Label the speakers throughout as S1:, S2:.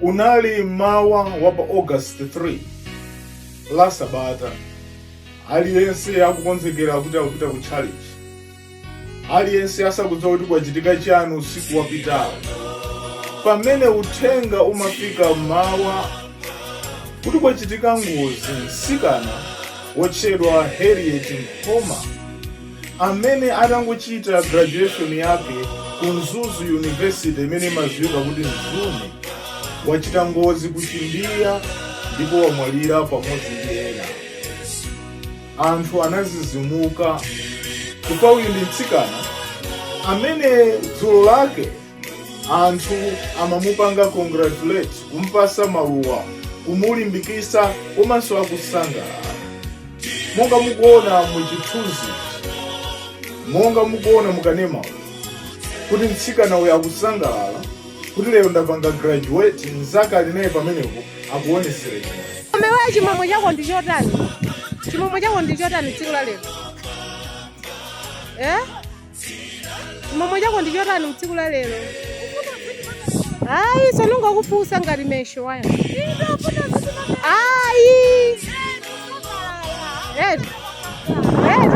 S1: Unali mmawa wa pa August 3 la Sabata. Aliyense akukonzekera kuti akupita ku tchalitchi. Aliyense asakudziwa kuti kwachitika chani usiku wapitawo. Pamene uthenga umafika mmawa kuti kwachitika ngozi, mtsikana wotchedwa Harriet Nkhoma amene atangochita graduation yake ku Mzuzu University imene imadziwika kuti Mzuni, wachita ngozi ku Chimbiya ndipo wamwalira pamodzi ndi ena. Anthu anazizimuka chifukwa uyu ndi mtsikana amene dzulo lake anthu amamupanga congratulate, kumpasa maluwa, kumulimbikisa komanso akusangalala. Monga mukuona muchithunzi, monga mukuona mukanema kuti mtsikana uyu akusangalala kuti lero ndapanga graduate, mnzake ali naye pamenepo akuonesera chimwemwe.
S2: Koma iweyo chimwemwe chako ndi chotani? Chimwemwe chako ndi chotani tsiku la lero? Eh? Chimwemwe chako ndi chotani mtsiku la lero? Ayi, sonungokufunsa ngati mesho waya. Ayi. Ed. Ed.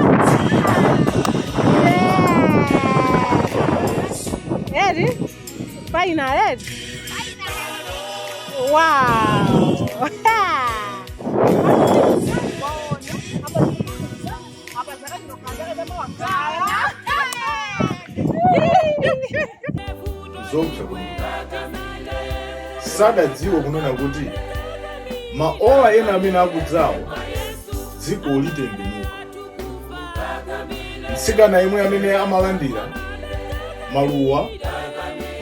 S2: Yeah. Ed. Final, Ed. Wow.
S1: Zoopsa kwambiri. Sadadziwe kunena kuti maola ena amene akudzawo dziko litembenuka. Mtsikana yemwe amene amalandira maluwa,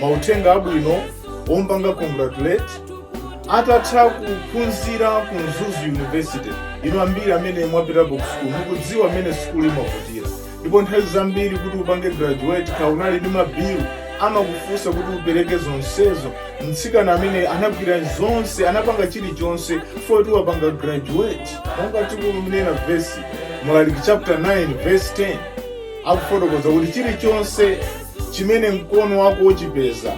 S1: mauthenga abwino ompanga congratulate atatha kuphunzira ku Mzuzu University. Inu ambiri amene mwapitapo ku sukulu mukudziwa mmene sukulu imavutira, ndipo nthawi zambiri kuti upange graduate kha unali ndi mabilu amakufunsa kuti upereke zonsezo. Mtsikana amene anagwira zonse, anapanga chilichonse foti wapanga graduate, monga tikunena vesi Mlaliki chapter 9 verse 10 akufotokoza kuti chilichonse chimene mkono wako uchipeza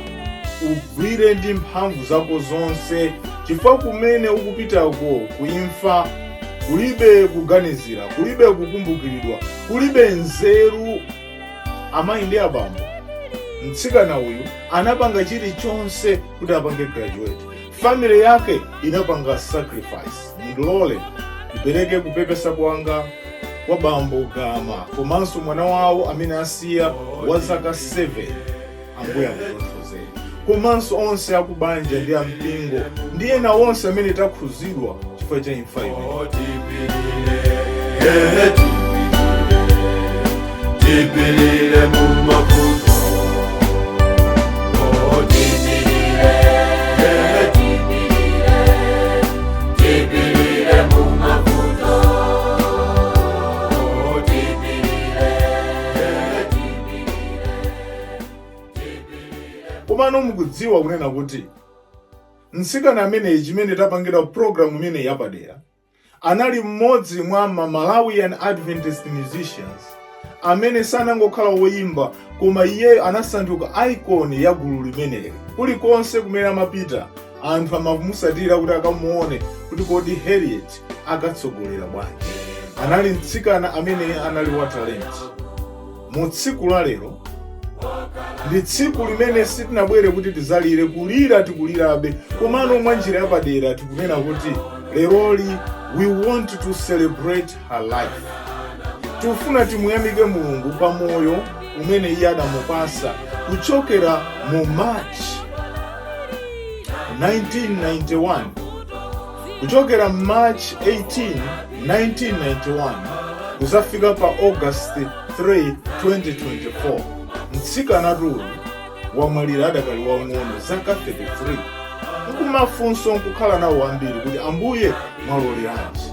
S1: ugwire ndi mphamvu zako zonse, chifukwa kumene ukupitako kuimfa kulibe kuganizira, kulibe kukumbukiridwa, kulibe nzeru. Amayi ndi abambo, mtsikana uyu anapanga chilichonse kuti apange graduate. Family yake inapanga sacrifice. Mundilole ndipereke kupepesa kwanga kwa bambo Gama komanso mwana wawo amene asiya wa zaka 7. Ambuye akutonthozeni, komanso onse akubanja ndi ampingo ndi ena onse amene takhuzidwa chifukwa cha imfa imene.
S3: Tipilile mumavuto, oh, tipilile, tipilile, tipilile mumavuto, oh, tipilile, tipilile.
S1: Komano mukudziwa kunena kuti mtsikana ameneyi, chimene tapangira programu imeneyi yapadera, anali mmodzi mwa ma Malawian Adventist musicians amene sanangokhala woyimba, koma iyeyo anasanduka icon ya gulu limeneli. Kulikonse kumene amapita anthu amamusatira kuti akamuone kuti kodi Harriet akatsogolera bwanji. Anali mtsikana amene anali wa talent. Mu tsiku la lero ndi tsiku limene sitinabwere kuti tizalire, kulira tikulirabe, komano mwa njira yapadera tikunena kuti leroli we want to celebrate her life. Tikufuna timuyamike Mulungu pa moyo umene iye adamupasa kuchokera mu March 1991, kuchokera March 18 1991 kuzafika pa August 3 2024. Mtsikana uyu wamwalira adakali wang'ono, zaka 33. Nkumafunso nkukhala nawo ambiri kuti Ambuye mwaloleranji?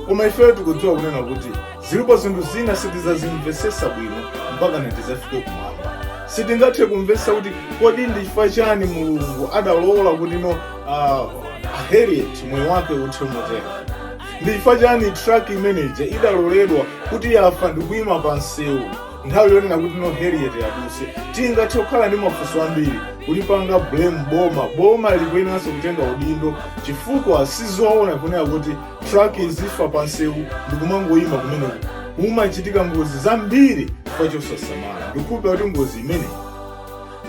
S1: Koma ifeyo tikudziwa kunena kuti zilipo zinthu zina sitizazimvesesa bwino mpaka tizafike kumwamba. Sitingathe kumvesa kuti kodi ndi chifukwa chani Mulungu adalola kuti no Harriet moyo wake uthe motero. Ndi chifukwa chani truck imeneja idaloledwa kuti yafa ndikuyima pa msewu. Nthawi yonena kuti no Harriet aduse, tingathe kukhala ndi mafunso ambiri, kulipanga blame boma. Boma likuyeneranso kutenga udindo, chifukwa sizoona kunena kuti truck izifa pansewu ndikumangoyima kumeneko. Kumachitika ngozi zambiri chifukwa chosasamala. Ndikukhulupirira kuti ngozi imeneyi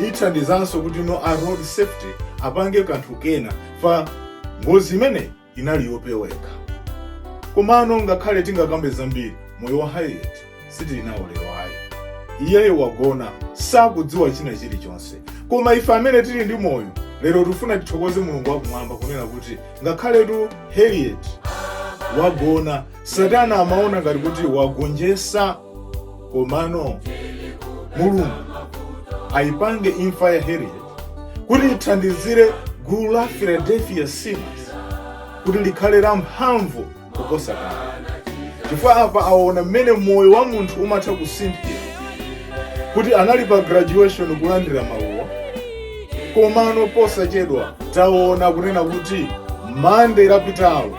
S1: ithandizanso kuti no a road safety apange kanthu kena fa ngozi imeneyi inali yopeweka. Komano ngakhale tingakambe zambiri, moyo wa Harriet sitili nawo lero ayi. Iyeyo wagona, sakudziwa china chilichonse. Koma ife amene tili ndi moyo lero tifuna tithokoze Mulungu wakumwamba kunena kuti ngakhaletu Harriet wagona, Satana amaona ngati kuti wagonjesa, komano Mulungu ayipange imfa ya Harriet kuti ithandizire gulu la Philadelphia Singers kuti likhale la mphamvu kuposa kale, chifukwa apa aona mmene moyo wa munthu umatha kusinthira, kuti anali pa graduation kulandira maluwa, komano posachedwa taona kunena kuti Mande lapitalo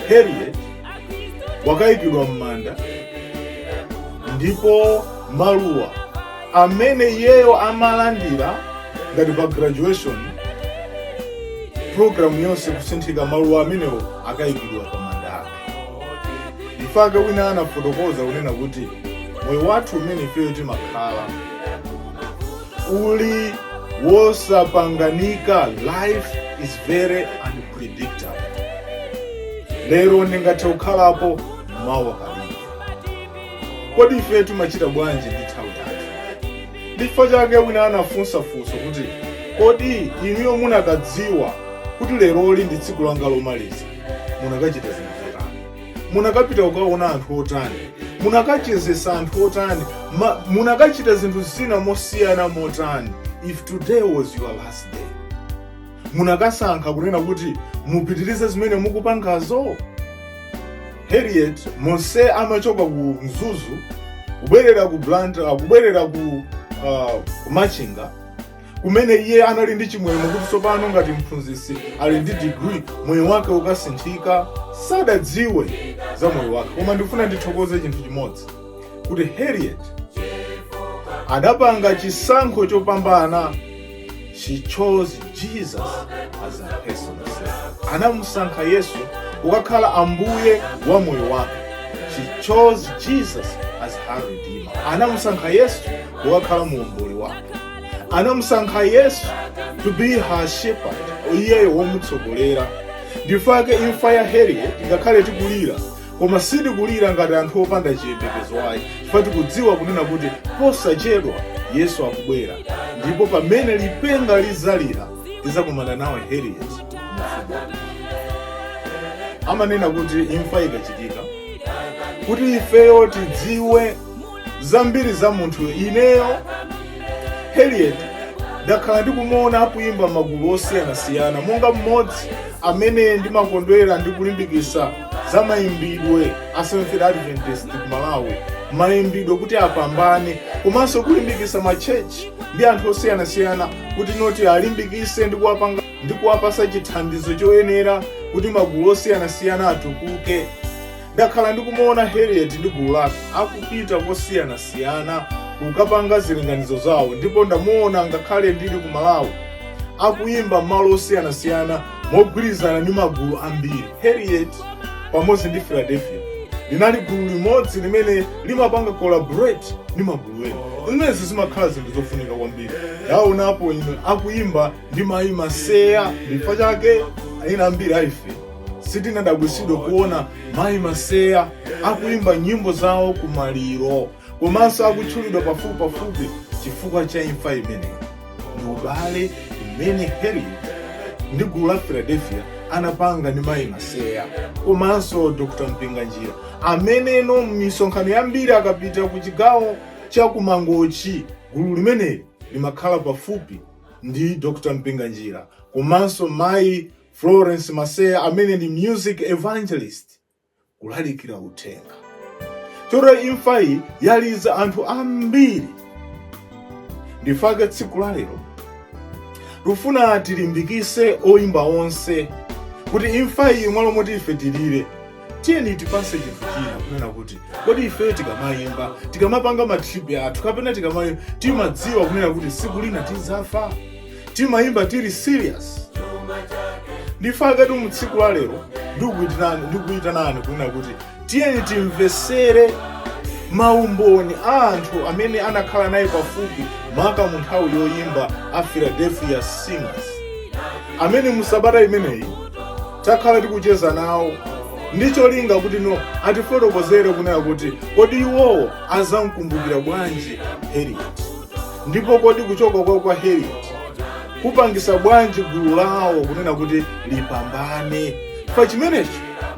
S1: Harriet wakayikidwa m'manda, ndipo maluwa amene iyeyo amalandira ngati pa graduation program yonse kusinthika, maluwa amenewo akayikidwa pa manda ake. Ifake wina anafotokoza kunena kuti moyo wathu umene ifeyo timakhala uli wosapanganika. Life is very unpredictable. Lero ndingathe kukhalapo, mawa palibe. Kodi ife timachita bwanji ndi nthawi yathu? Ndi chifukwa chake wina anafunsa funso kuti, kodi inuyo munakadziwa kuti leroli ndi tsiku langa lomaliza, munakachita zinthu zotani? Munakapita kukaona anthu otani? Munakachezesa anthu otani? Munakachita zinthu zina mosiyana motani if today was your last day? Munakasankha kunena kuti mupitirize zimene mukupangazo? Harriet monse amachoka ku Mzuzu kubwerera ku Blantyre, kubwerera ku Machinga, kumene iye anali ndi chimwemwe kuti tsopano ngati mphunzitsi ali ndi degree, moyo wake ukasinthika. Sadadziwe za moyo wake. Koma ndifuna ndithokoze chinthu chimodzi, kuti Harriet adapanga chisankho chopambana. She chose Jesus as a personal savior. Anamusankha Yesu kukakhala ambuye wa moyo wake. She chose Jesus as her redeemer. Anamusankha Yesu kukakhala muomboli wake. Anamusankha Yesu to be her shepherd, iyeyo womutsogolera. Ndifake imfa ya Harriet, ngakhale tikulira, koma sitikulira ngati anthu opanda chiyembekezo ayi, chifukwa tikudziwa kunena kuti posachedwa Yesu akubwera, ndipo pamene lipenga lizalira tizakumana nawe Harriet mufumu. Amanena kuti imfa ikachitika, kuti ifeyo tidziwe zambiri za munthu. Ineyo Harriet ndakhala ndikumuona akuyimba magulu osiyanasiyana, monga mmodzi amene ndimakondwera ndi kulimbikitsa za mayimbidwe a Seventh Adventist ku Malawi, mayimbidwe kuti apambane, komanso kulimbikitsa ma church ndi anthu osiyanasiyana kuti noti alimbikitse ndi kuwapanga ndi kuwapasa chithandizo choyenera kuti magulu osiyanasiyana atukuke. Ndakhala ndikumuona Harriet ndi gulu lake akupita kosiyanasiyana kukapanga zilinganizo zawo, ndipo ndamuona ngakhale ndili ku Malawi akuyimba malo osiyanasiyana mogwirizana ndi magulu ambiri. Harriet pamodzi ndi Philadelphia linali gulu limodzi limene limapanga collaborate ndi magulu ena. Zimenezi zimakhala zinthu zofunika kwambiri. Ndaonapo ine akuyimba ndi mayi Maseya. Chifukwa chake ena ambiri aife sitinadabwisidwe kuona mayi Maseya akuyimba nyimbo zawo kumaliro, komanso akutchulidwa pafupi pafupi chifukwa cha imfa imeneyi ndi ubale umene Harriet ndi gulu la Philadelphia anapanga ndi mayi Maseya komanso Dr Mpinganjira, ameneno m'misonkhano yambiri akapita ku chigawo cha kumangochi, gulu limeneli limakhala pafupi ndi Dr Mpinganjira komanso mayi Florence Maseya, amene ndi music evangelist, kulalikira uthenga. Chotero imfa iyi yaliza anthu ambiri. Ndifake tsiku la lero tikufuna tilimbikise oyimba onse kuti imfa iyi, mwalo moti ife tilire, Tiyeni tipase chinthu china kunena kuti kodi ife tikamayimba, tikamapanga ma trip athu kapena tikamayimba, timadziwa kunena kuti siku lina tizafa? Timayimba tili serious? Ndifakati mu tsiku la lero ndikuyitanani kunena kuti tiyeni timvesere maumboni a anthu amene anakhala naye pafupi, maka mu nthawi yoyimba, a Philadelphia Singers, amene mu sabata imeneyi takhala tikucheza nawo ndi cholinga kuti no atifotokozere kunena kuti kodi iwowo azamkumbukira bwanji Harriet, ndipo kodi kuchoka kwa Harriet kupangisa bwanji gulu lawo kunena kuti lipambane. Pa chimenechi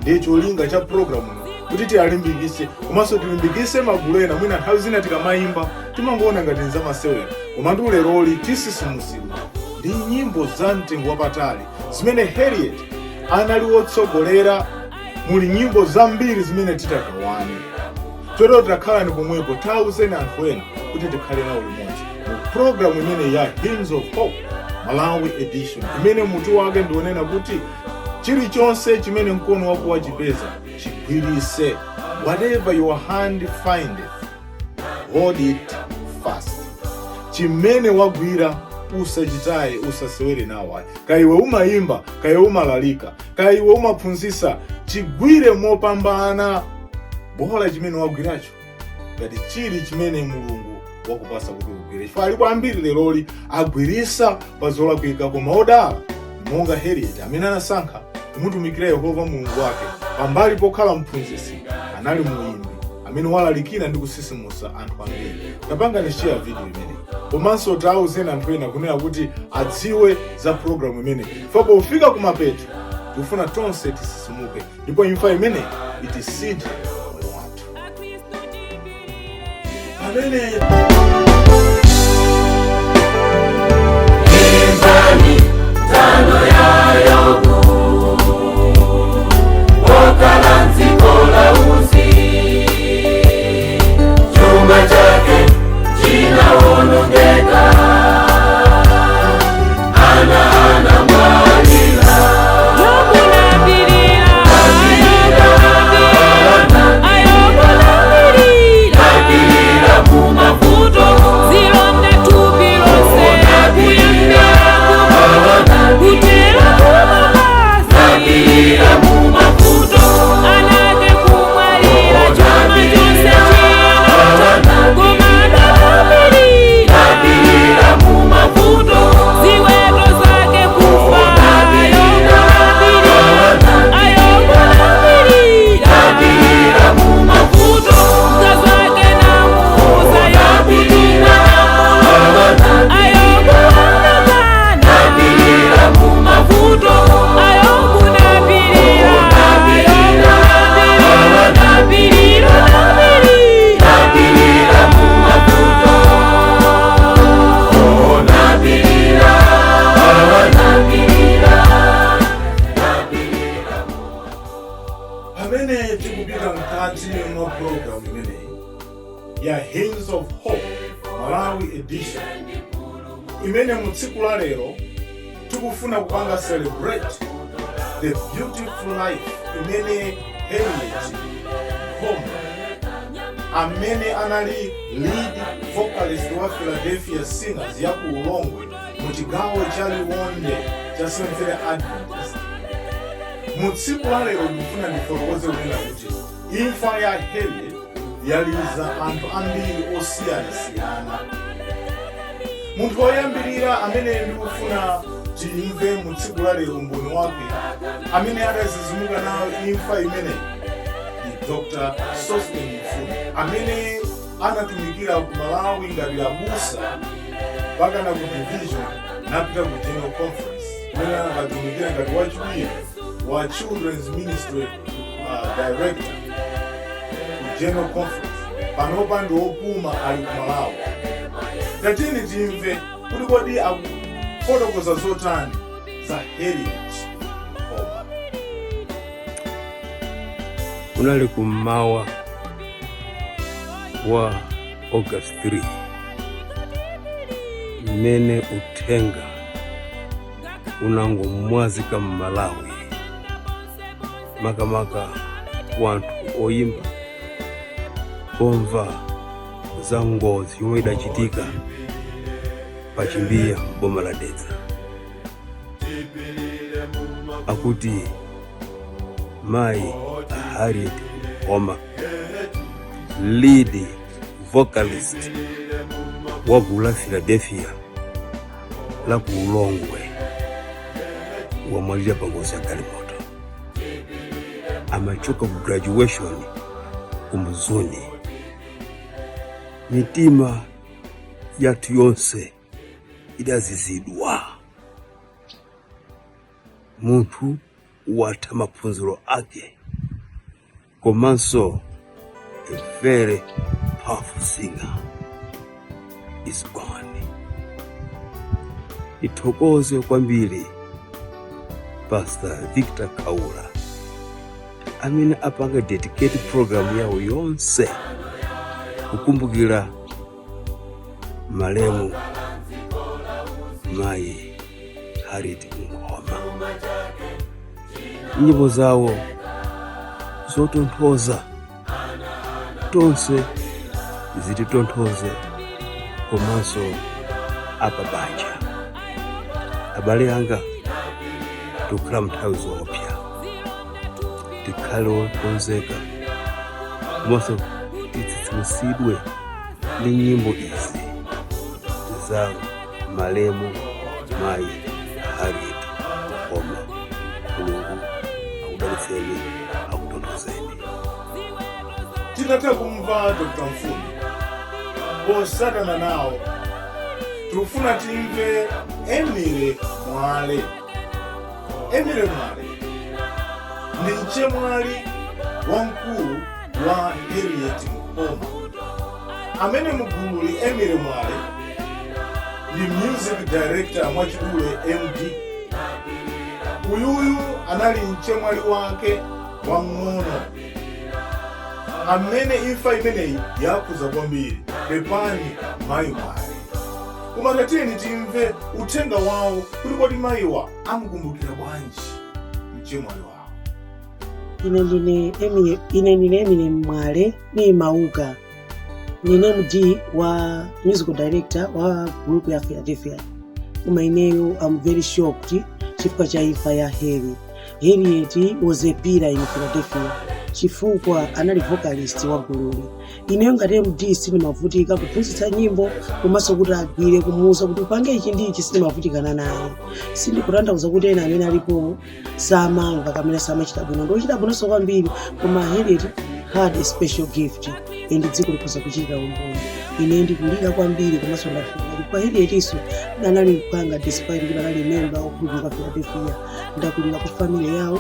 S1: ndiye cholinga cha program ino, kuti tiyalimbikise komanso tilimbikise magulu ena. Mwina nthawi zina tikamayimba timangoona ngati nzamasewera, koma ndi leroli tisisimusidwa ndi nyimbo za mtengo wapatali zimene Harriet anali wotsogolera. Muli nyimbo zambiri zimene titagawane. Chotero takhalani pomwepo, tauzeni anthu ena kuti tikhale nawo limodzi mu programu imene ya Hymns of Hope Malawi Edition, imene mutu wake ndionena kuti chilichonse chimene mkono wako wachipeza chigwirise. Whatever your hand findeth, hold it fast. Chimene wagwira usachitaye, usasewere nawo ayi. Kaiwe umayimba, kaiwe umalalika, kaiwe umaphunzitsa, chigwire mopambana. Bola chimene wagwiracho ngati chili chimene Mulungu wakupasa kuti ugwire, chifukwa alipo ambiri leroli agwirisa pa zolakwika. Koma odala monga Harriet, amene anasankha kumutumikira Yehova Mulungu wake, pambali pokhala mphunzitsi anali muyimbi amene walalikira ndi kusisimusa anthu ambiri. Tapangani share video imeneyi, komanso tauzeni anthu ena kunena kuti adziwe za programu imeneyi. Fa pofika kumapeto tikufuna tonse tisisimuke, ndipo imfa imeneyi itisinthe moyo wathu pamene
S3: Imvani nthano ya Yobu, wokhala mdziko la Uzi, chuma chake chinawonongeka, ana anamwalira.
S4: Yobu napirira, Yobu napirira,
S3: Napirira mumavuto.
S4: Zilonda thupi lonse, kuyambira kutera kumapazi.
S3: Napirira mumavuto.
S4: Ana ake kumwalira, chuma chonse chinatha, koma anapirira.
S3: Napirira mumavuto.
S4: Ziweto zake kufa, Yobu napirira, Yobu napirira.
S3: Napirira mumavuto.
S4: Mkazi wake namuuza, Yobu tumwa Yobu anakana.
S3: Napirira mumavuto.
S4: Yobu napirira, Yobu napirira, napirira.
S3: Napirira mumavuto. Oh, napirira, napirira.
S1: Pamene tikupita mkati mwa program imeneyi ya Hymns of Hope Malawi Edition, imene mu tsiku la lero tikufuna kupanga celebrate the beautiful life imene Harriet Nkhoma, amene anali lead vocalist wa Philadelphia Singers ya ku Ulongwe mu chigawo cha Liwonde cha Seventh Adventist, mu tsiku la lero ndikufuna ndifotokoze kunena kuti imfa ya Harriet yaliza anthu ambiri osiyanasiyana. Munthu woyambirira amene ndikufuna timve mu tsiku la lero umboni wake, amene adazizimuka nayo imfa imeneyi, ndi Dr. Sosten Mfune, amene anatumikira ku Malawi ngati abusa mpakana ku division, napita ku General Conference kumene anakatumikira ngati wachiwiri wa children's ministry director ku General Conference. Panopa ndi wopuma, ali ku Malawi. Tatiyeni timve kuti kodi akufotokoza zotani za Harriet Nkhoma.
S5: Unali kummawa wa August 3 mmene uthenga unangomwazika m'Malawi, makamaka Wanthu oyimba pomva za ngozi yomwe idachitika pa Chimbiya, boma la Dedza. Akuti mayi Harriet Nkhoma, lead vocalist wa gulu la Philadelphia la ku Ulongwe, wamwalira pa ngozi ya galimoto. Amachoka ku graduation ku Mzuni. Mitima yathu yonse idazizidwa. Munthu watha maphunziro ake, komanso a very powerful singer is gone. Ithokoze kwambiri Pastor Victor Kaula amene apanga dedicate program yawo yonse kukumbukira malemu mayi Harriet Nkhoma. Nyimbo zawo zotonthoza tonse zititonthoze, komanso apa banja. Abale anga, tikukhala mnthawi zoopsa. Tikhale okonzeka komanso titsitsimutsidwe ndi nyimbo izi za malemu mayi Harriet Nkhoma. Mulungu akudalitseni, akutonthozeni.
S1: Titatha kumva Dr Mfumu posatana nawo, tikufuna timve Emile Mwale. Emile Mwale ndi mchemwali wamkulu wa Harriet Nkhoma, amene mugululi Emile Mwale ndi music director, mwachidule MD. Uyuyu anali mchemwali wake wamng'ono amene imfa imeneyi yakhuza kwambiri. Pepani mayi Mwale. Koma tatiyeni timve uthenga wawo kuti kodi mayiwa amukumbukira bwanji mchemwali wawo.
S6: Ine ndine Emily Mwale ni Mauka, ndine MD wa musical director wa group ya Philadelphia. Koma ineyo I'm very shocked chifukwa cha imfa ya Harry. Harriet was a pillar in Philadelphia chifukwa anali vocalist wa gululi. Ineyo ngati MD sindimavutika kuphunzitsa nyimbo komanso kuti agwire, kumuuza kuti upange ichi ndi ichi, sindimavutikana naye. Sindikutanthauza kuti ena amene alipo samamva kamene samachita bwino, ndochita bwinonso kwambiri, koma Harriet had a special gift and dziko likhoza kuchitira umboni. Ine ndikulira kwambiri komanso ndafika chifukwa Harriet iso anali mphwanga, despite kuti anali member of group ya Philadelphia. Ndakulira ku family yawo,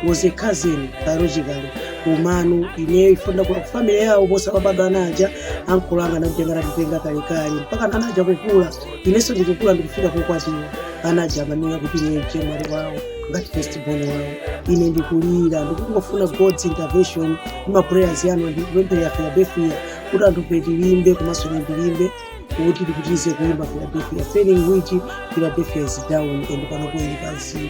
S6: was a cousin biologically, komano ineyo ifo ndakula ku family yawo posababadwa anaja ankulanga nakutenga natitenga kalekale mpaka anaja kukula. Inenso ndikukula, ndikufika kokwatiwa, anaja amanena kuti ine mchemwali wawo ngati first born wawo. Ine ndikulira, ndikungofuna God's intervention ndi ma prayers yanu ndikupemphera Philadelphia kuti anthu tilimbe komanso ine ndilimbe kuti ndipitirize kuimba Philadelphia, failing which Philadelphia is down and pano kuyili pa zero.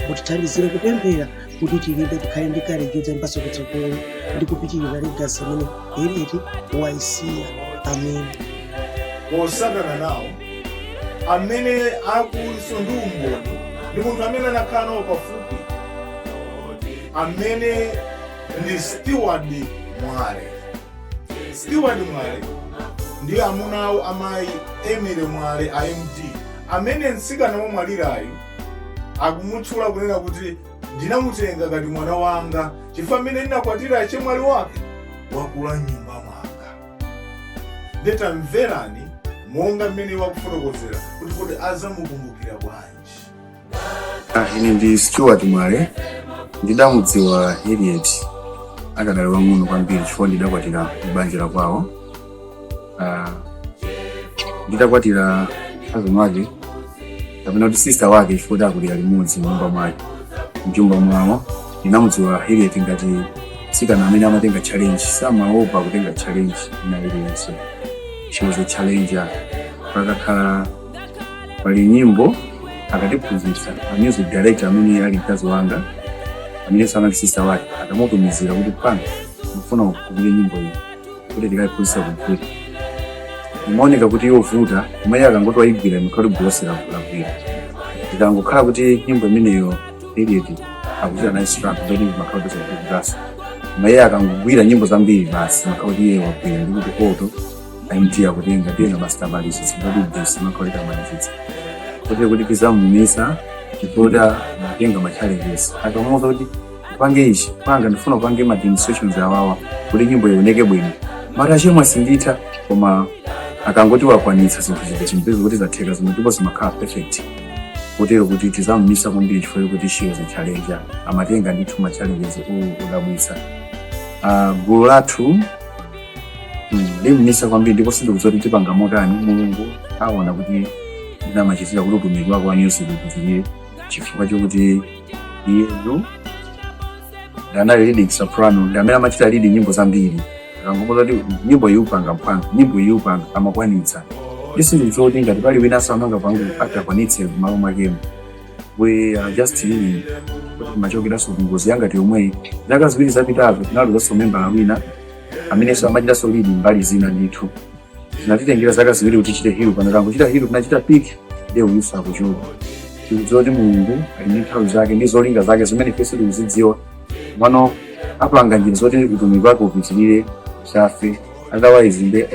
S6: Mutithandizire kupemphera kuti tilimbe, tikhale ndi courage yodzayimbanso kutsogolo ndi kupitirira legacy imene Harriet waisiya. Amen.
S1: Posatana nawo, amene akulinso ndi umboni ndi munthu amene anakhala nawo pafupi, amene ndi Steward Mwale. Steward Mwale ndi amuna awo amayi Emily Mwale, amd amene mtsikana womwalirayo akumutchula kunena kuti ndinamutenga ngati mwana wanga chifukwa amene ndinakwatira chemwali wake wakula mnyumba mwanga. Ndetamverani monga mmene wakufotokozera kuti kodi azamukumbukira bwanji.
S7: Ine ndi Stuart Mwale. Ndidamudziwa Harriet akadali wang'ono kwambiri chifukwa ndidakwatira m'banja la kwawo. Nditakwatira cousin wake kapena kuti sister wake, chifukwa takulira limodzi mnyumba mwake, mnyumba mwawo. Ndinamudziwa Harriet ngati mtsikana amene amatenga challenge, samaopa kutenga challenge ina iliyonse. She was a challenger. Pakakhala pali nyimbo akatiphunzitsa, a music director amene ali mkazi wanga. Amenenso anali sister wake atamutumizira kuti, "Pano ndikufuna kupita nyimbo iyi kuti tikayiphunzitsa kugwira." Imaoneka kuti yovuta, koma iye akangoti wayigwira, imakhala kuti gulu lagwira. Ikangokhala kuti nyimbo imeneyo Harriet akuchita nayo struggle, ndoti makhala kuti zakuvutaso. Koma iye akangogwira nyimbo zambiri, basi, makhala kuti iye wagwira, ndikuti auto MT akutenga tena, basi, tamalizitsa. Ndoti basi, makhala kuti tamalizitsa. Kuti tizamumisa chifukwa matenga ma challenges. Akamuuza kuti upange ichi, panga, ndifuna upange ma demonstrations awawa kuti nyimbo ioneke bwino, mati, "Achimwa, sinditha." Koma akangoti wakwanitsa zinthu zija, chimpezi kuti zatheka zimwe ndipo zimakhala perfect. Kotero kuti tizamumisa kwambiri chifukwa kuti she was a challenger, amatenga ndithu ma challenges odabwitsa. Gulu lathu limumisa kwambiri, ndipo sindikudziwa kuti tipanga motani. Mulungu aona kuti ndinamachitira kuti utumiki wake wa music upitirire, chifukwa chokuti iyeyu anali leading soprano, ndi amene amachita lead nyimbo zambiri. Akangomuza kuti nyimbo iyi upanga, mphanga, nyimbo iyi upanga, amakwanitsa. Ndisindikudziwa kuti ngati pali winanso amanga pangu atakwanitse m'malo mwakemo. We are just healing kuti timachokeranso ku ngozi yangati yomweyi. Zaka 2 zapitazo tinaluzanso membala wina amenenso amachitanso lead mbali zina. Ndithu zinatitengera zaka 2 kuti tichite heal. Pano tangochita heal, tinachita pick, ndiye uyuso akuchoka. Tikudziwa kuti Mulungu ali ndi nthawi zake ndi zolinga zake zimene ife sitikuzidziwa. Mano apanga njira zoti utumiki wake upitirire, usafe. Otherwise nde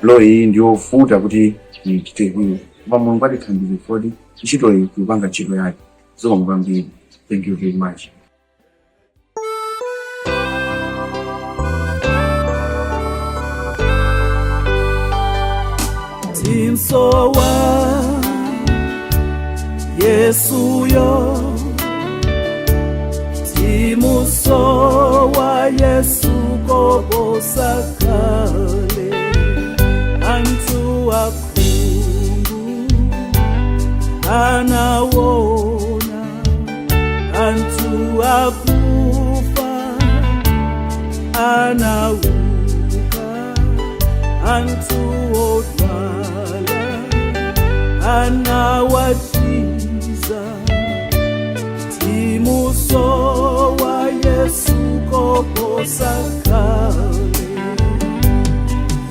S7: loss iyi ndiyovuta kuti tichite heal, koma Mulungu atithandize kuti ntchito iyi tikupanga ntchito yake. Zikomo kwambiri, thank you very much.
S3: Timsowa Yesuyo, timusowa Yesu koposa kale. Anthu akhungu anaona, anthu akufa anauka, anthu odwala anawachiza. Timusowa Yesu koposa kale.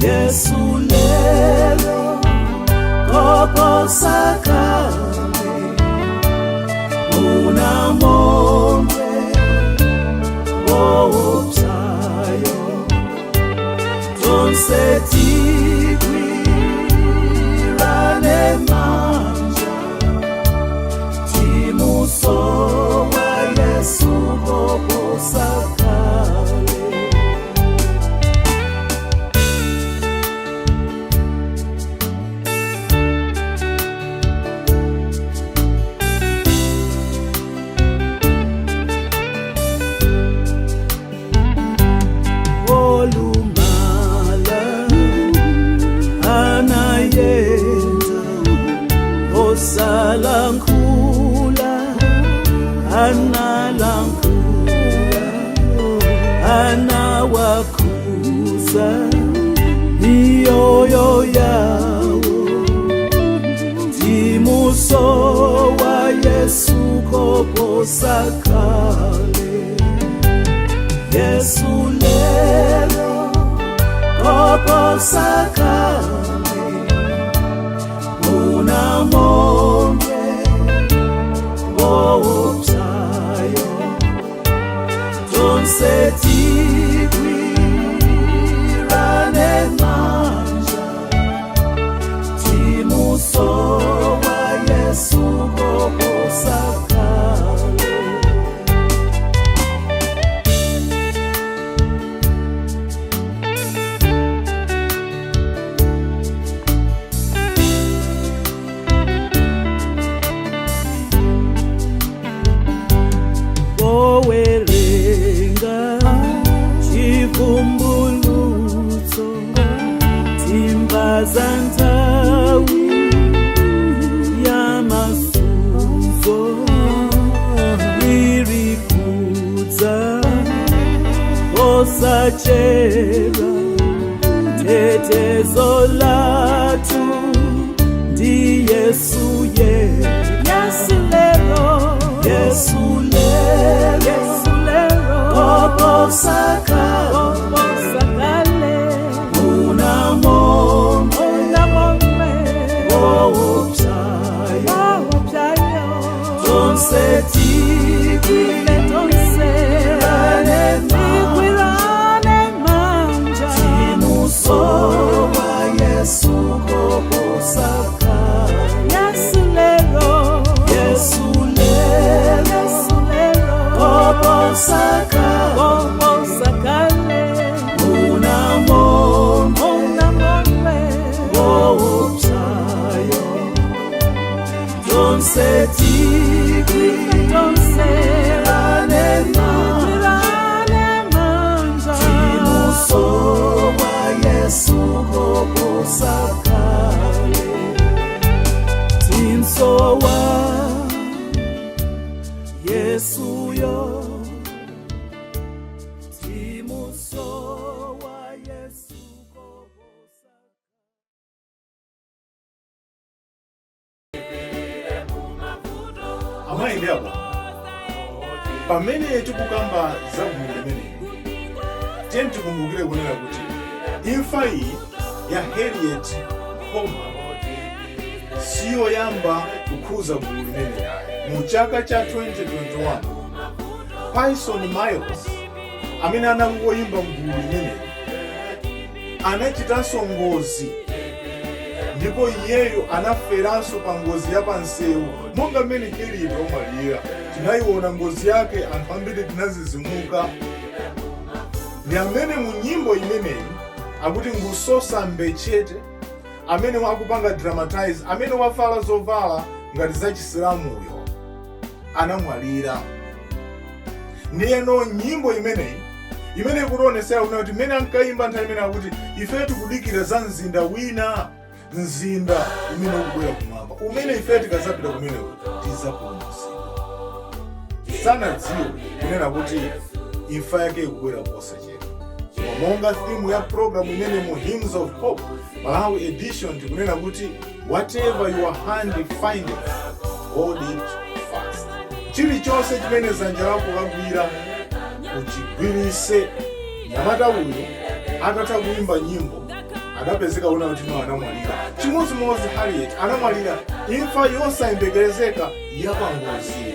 S3: Yesu lero koposa kale, unamondwe woopsayo, tonse tigwirane manja. Timusowa Yesu koposa kale. Olumala anayenda, osalankhula analankhula, anawakhuza miyoyo yawo. Timusowa Yesu koposa kale. Yesu lero koposa kale, unamondwe woopsayo, tonse tigwirane manja. Timusowa Yesu koposa kale. Owerenga Chivumbulutso, timva za nthawi ya mazuzo iri kudza osachera. Tetezo lathu ndi Yesu ye. Yesu lero, Yesu lero. Koposa kale. Una momwe woopsayo. Tonse tigwirane manja. Timusowa Yesu koposa kale. Yesu lero. Yesu lero. Yesu lero. Koposa kale. Koposa kale. Una momwe. Una momwe. Woopsayo. Tonse tigwirane manja. Timusowa Yesu koposa kale. Timsowa Yesu yo. Timusowa Yesu koposa.
S1: Amayi ndi abambo, pamene tikukamba za gulu limeneli, tiye tikumbukire kunena kuti imfa iyi ya Harriet Nkhoma siyoyamba kukhuza gulu limeneli. Mu chaka cha 2021, Pyson Miles, amene anali woyimba mgulu limeneli, anachitanso ngozi, ndipo iyeyo anaferanso pa ngozi ya pansewu monga mmene Harriet wamwalira. Tinayiona ngozi yake, anthu ambiri tinazizimuka. Ndi amene mu nyimbo imeneyi akuti ngusosa mbechete, amene akupanga dramatize, amene wavala zovala ngati za Chisilamuyo, anamwalira. Ndiyeno nyimbo imeneyi imene ikutionesera kuna kuti mmene ankayimba nthawi imene akuti ife tikudikira za mzinda wina, mzinda umene ukubwera kumwamba, umene ife tikazapita kumeneko tizapulumutsidwa, sanadziwe kunena kuti imfa yake ikubwera posachedwa. Koma monga theme ya program imene mu Hymns of Hope Malawi edition, tikunena kuti whatever your hand findeth, hold it fast. Chilichonse chimene dzanja lako lagwira, uchigwirise. Nyamata uyu atatha kuimba nyimbo adapezeka una kuti no, anamwalira. Chimodzimodzi Harriet anamwalira imfa yosayembekezeka yapangozi.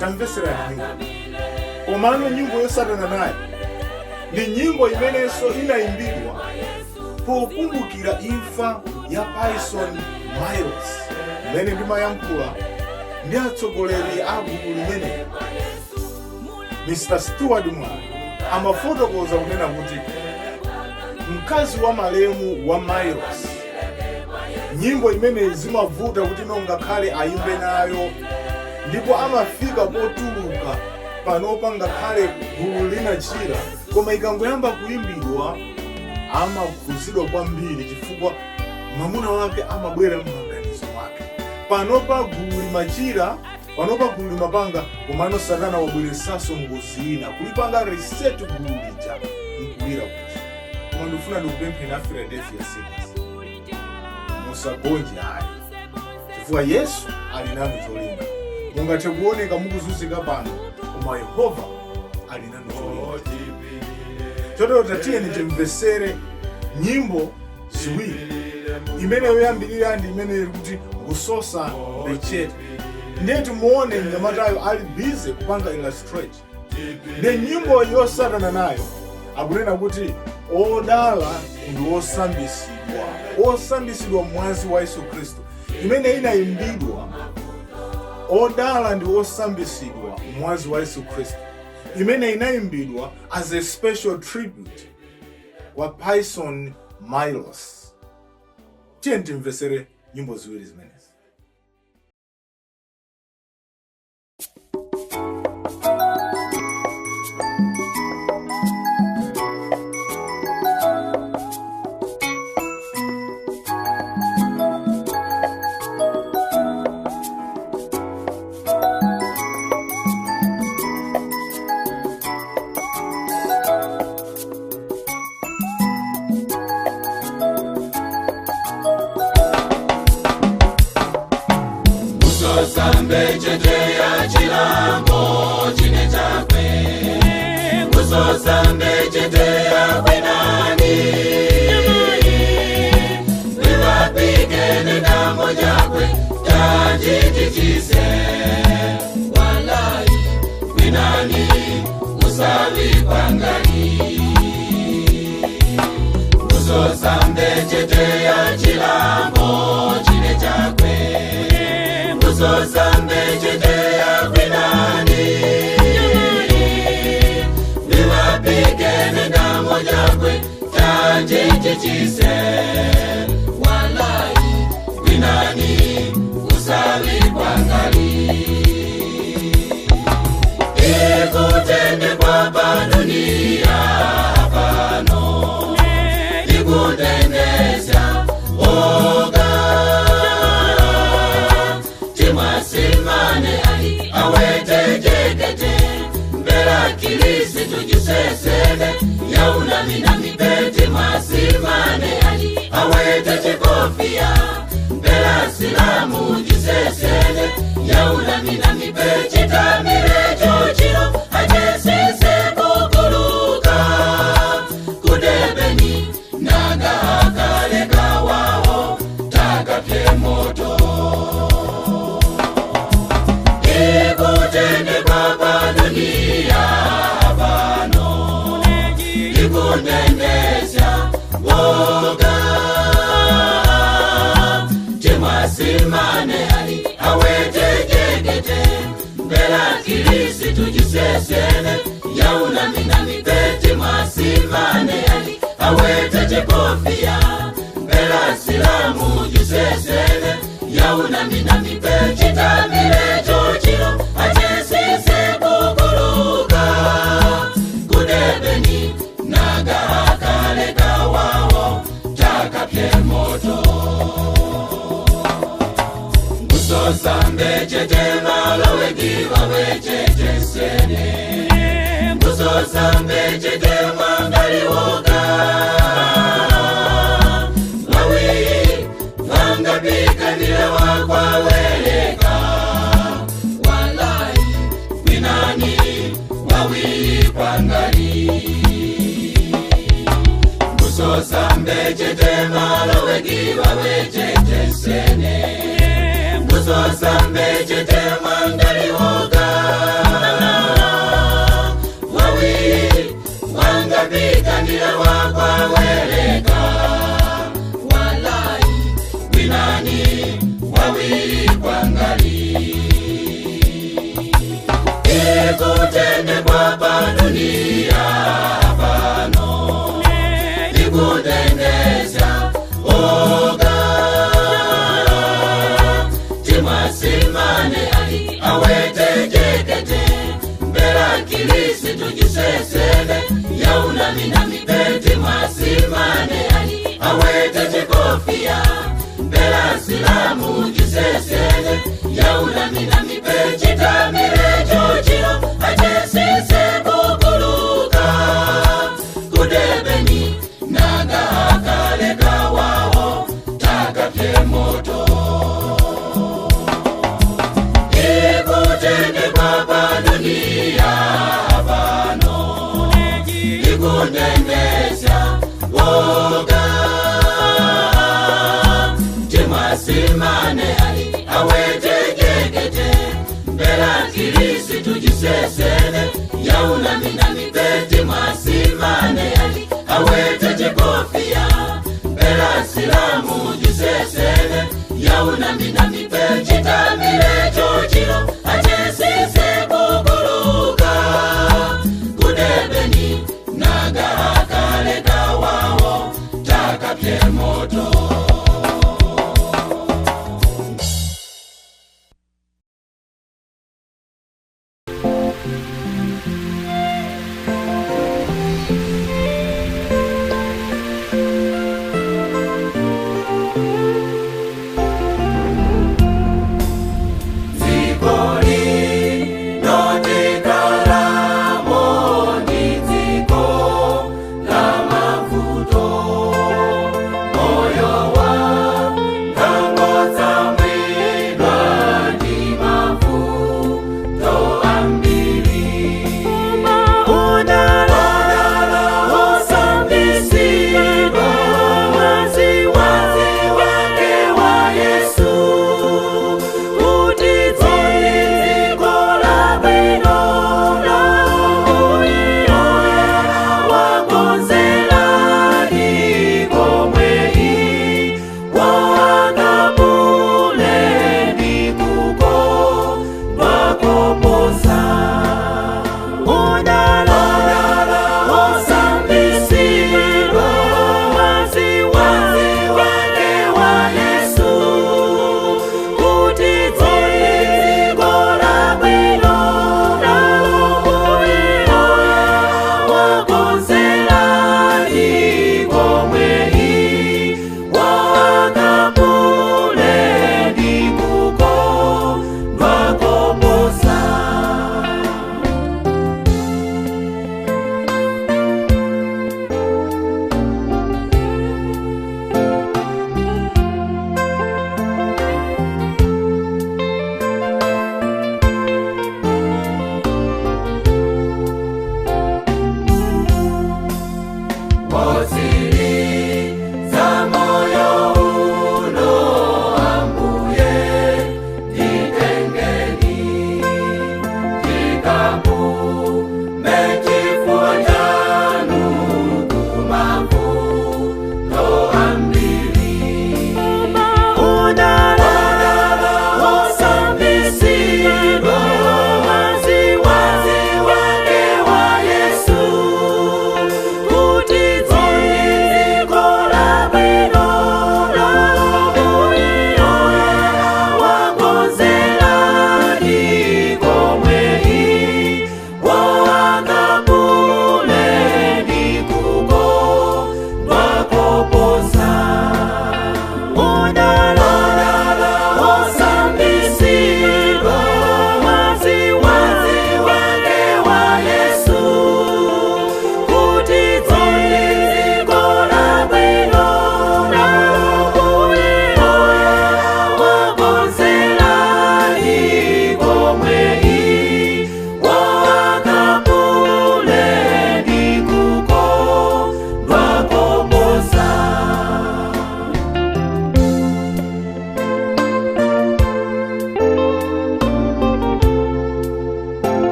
S1: Tamveserani nyimbo. Komano nyimbo yosatana naye ndi nyimbo imenenso inayimbidwa pokumbukira imfa ya Pyson Miles. Mmene ndimayankhula ndi atsogoleri a gulu limeneli, Mr Stewart Mwale, amafotokoza kunena kuti mkazi wa malemu wa Miles, nyimbo imeneyi zimavuta kuti no ngakhale ayimbe nayo, ndipo amafika potuluka. Panopa ngakhale gulu linachira, koma ikangoyamba kuyimbidwa amakhuzidwa kwambiri, chifukwa mwamuna wake amabwera m'maganizo mwake. Panopa gulu limachira, panopa gulu limapanga, komano Satana wabweresanso ngozi ina kulipanga reset gulu lija nkulira kuja. Koma ndikufuna ndikupempheni a Philadelphia Singers, musagonje ayi, chifukwa Yesu ali nanu cholinga. Mungathe kuoneka mukuzunzika pano, koma Yehova ali nanu cholinga. Chotero tatiyeni timvesere nyimbo ziwiri. Imene yoyambirira ndi imene ili kuti ngusosa mbechete, ndiye timuone mnyamatayo ali busy kupanga illustrate. Ndi nyimbo yosatana nayo akunena kuti odala ndi osambisidwa, osambisidwa mwazi wa Yesu Khristu, imene inayimbidwa odala ndi osambisidwa mwazi wa Yesu Khristu, imene inayimbidwa as a special tribute kwa Pyson Milos. Tiye timvesere nyimbo ziwiri zimenezi.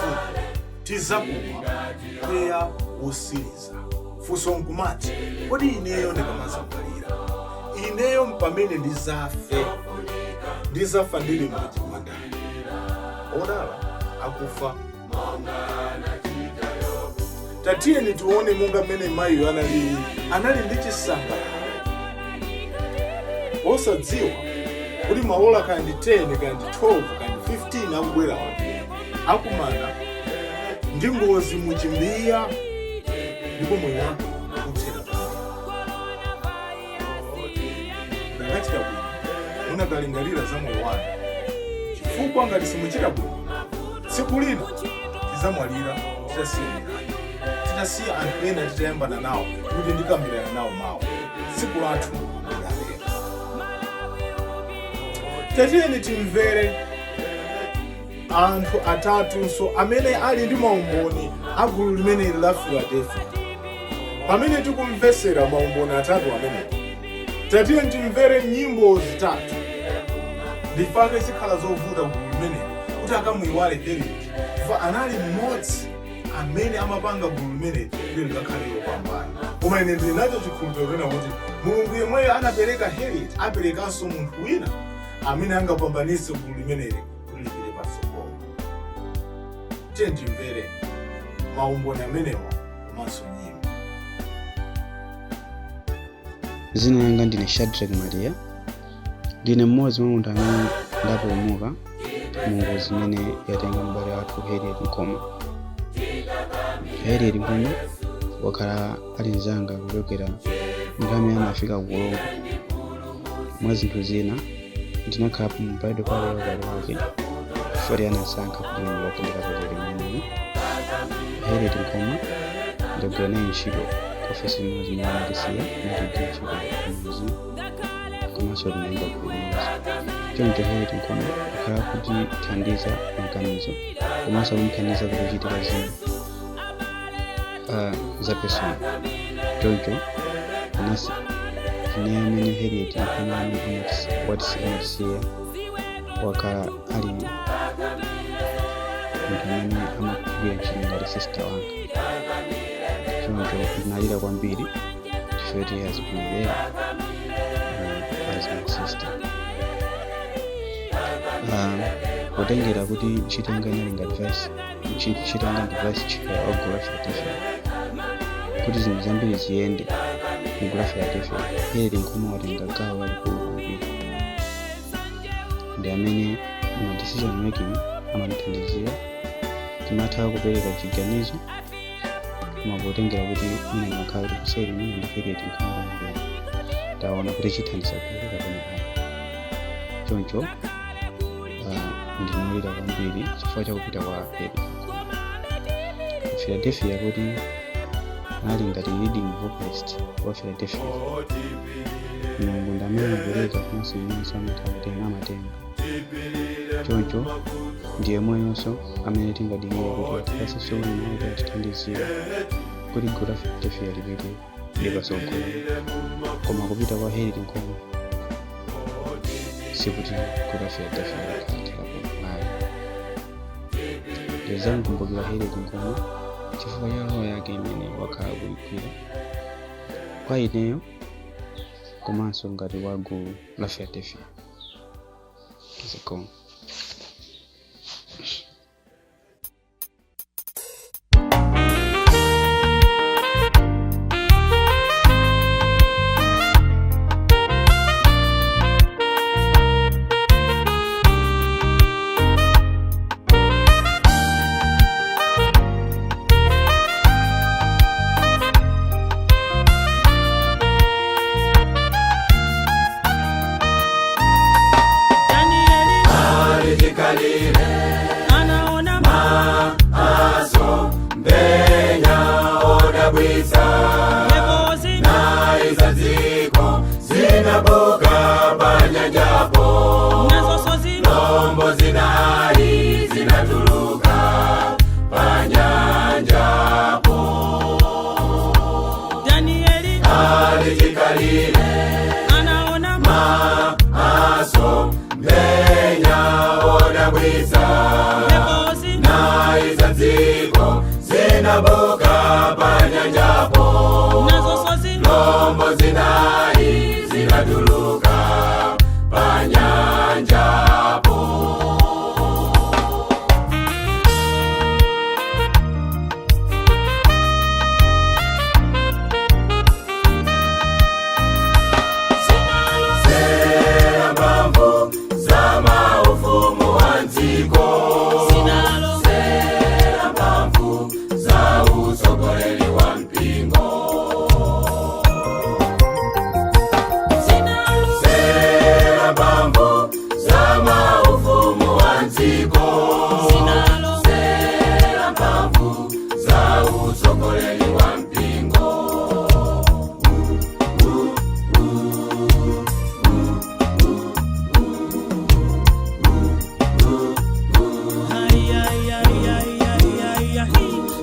S1: akufuna, tizapuma mpweya wosiriza. Funso nkumati, kodi ineyo ndikamazamwalira, ineyo pamene ndizafe, ndizafa ndili m'manja mwa ndani? Odala akufa. Tatiyeni tione monga mmene mayiyo analili. Anali ndi chisangalalo osadziwa kuti maola kandi 10 kandi 12 kandi 15 akubwera akumana ndi ngozi muchimbiya, ndipo moyo wake uthera pamene. Mukachita bwino munakalingalira za moyo wanu, chifukwa ngati simuchita bwino, tsiku lina tizamwalira titasiya milandu, titasiya anthu ena titayambana nawo kuti ndikambirana nawo mawu. Tsiku lathu lalero. Tatiyeni timvere anthu atatunso amene ali ndi maumboni a gulu limeneli la Philadelphia. Pamene tikumvesera maumboni atatu amenewa, tatiyeni timvere nyimbo zitatu. Ndifake zikhala zovuta gulu limeneli kuti akamuyiwale Harriet, chifukwa anali mmodzi amene amapanga gulu limeneli kuti likakhale lopambana. Koma ine ndili nacho chikhulupiriro kunena kuti Mulungu yemweyo anapereka Harriet aperekanso munthu wina amene angapambanitse gulu limeneli kuti lipite patsogolo. Tiye timvere maumboni amenewa komanso nyimbo.
S8: Dzina langa ndine Shadrack Maria. Ndine mmodzi mwa munthu amene ndapulumuka mu ngozi imene yatenga m'bale wathu Harriet Nkhoma. Harriet Nkhoma wakhala ali mnzanga kuchokera nthawi imene anafika ku Kulongo. Mwa zinthu zina, ndinakhalapo mu bridal party ya ukwati wake chifukwa anasankha kuti ndikapezeke mmenemo. Harriet Nkhoma ndagwira naye ntchito ku ofesi imodzi imene anatisiya, natigwira ntchito imodzi komanso tinayimba gulu limodzi. Choncho Harriet Nkhoma akhala kutithandiza maganizo komanso kumuthandiza kuchitika zina za personal. Choncho anasi ine amene Harriet Nkhoma watisiya wakhala ali munthu amene amagwira ntchito ngati sister wanga. Choncho ndinalira kwambiri chifukwa he has been there as my sister. Potengera kuti ntchito yanga inali ngati vice, ntchito yanga ndi vice chair wa gulu la Philadelphia, kuti zinthu zambiri ziyende mu gulu la Philadelphia, Harriet Nkhoma watenga gawo lalikulu kwambiri. Ndi amene ma decision making amandithandizira. Timatha kupereka chiganizo, koma potengera kuti mwina ndimakhala kuti kuseri mwina ndi Harriet Nkhoma kwambiri, taona kuti chithandiza gulu kapena ayi. Choncho ndinalira kwambiri chifukwa chakupita kwa Harriet Nkhoma. Philadelphia, kuti anali ngati leading vocalist wa Philadelphia. Mulungu ndi amene amapereka komanso imenso amatenga amatenga. Choncho ndiye mweyonso amene tingadikire kuti atipasenso wina kuti atithandizire kuti gulu la Philadelphia lipite lipatsogolo. Koma kupita kwa Harriet Nkhoma sikuti gulu la Philadelphia likhatherapo ayi. Ndizamkumbukira Harriet Nkhoma chifukwa cha role yake imene wakhala kuyigwira kwa ineyo komanso ngati wa gulu la Philadelphia. Zikomo.
S4: Danieli.
S3: Zinaboka panyanjapo, lombo zinayi zinatuluka panyanjapo. Sera mphamvu za maufumu wa dziko, sera mphamvu za utsogoleri wa mpingo, sera mphamvu za maufumu wa dziko, sera mphamvu za utsogoleri wa mpingo.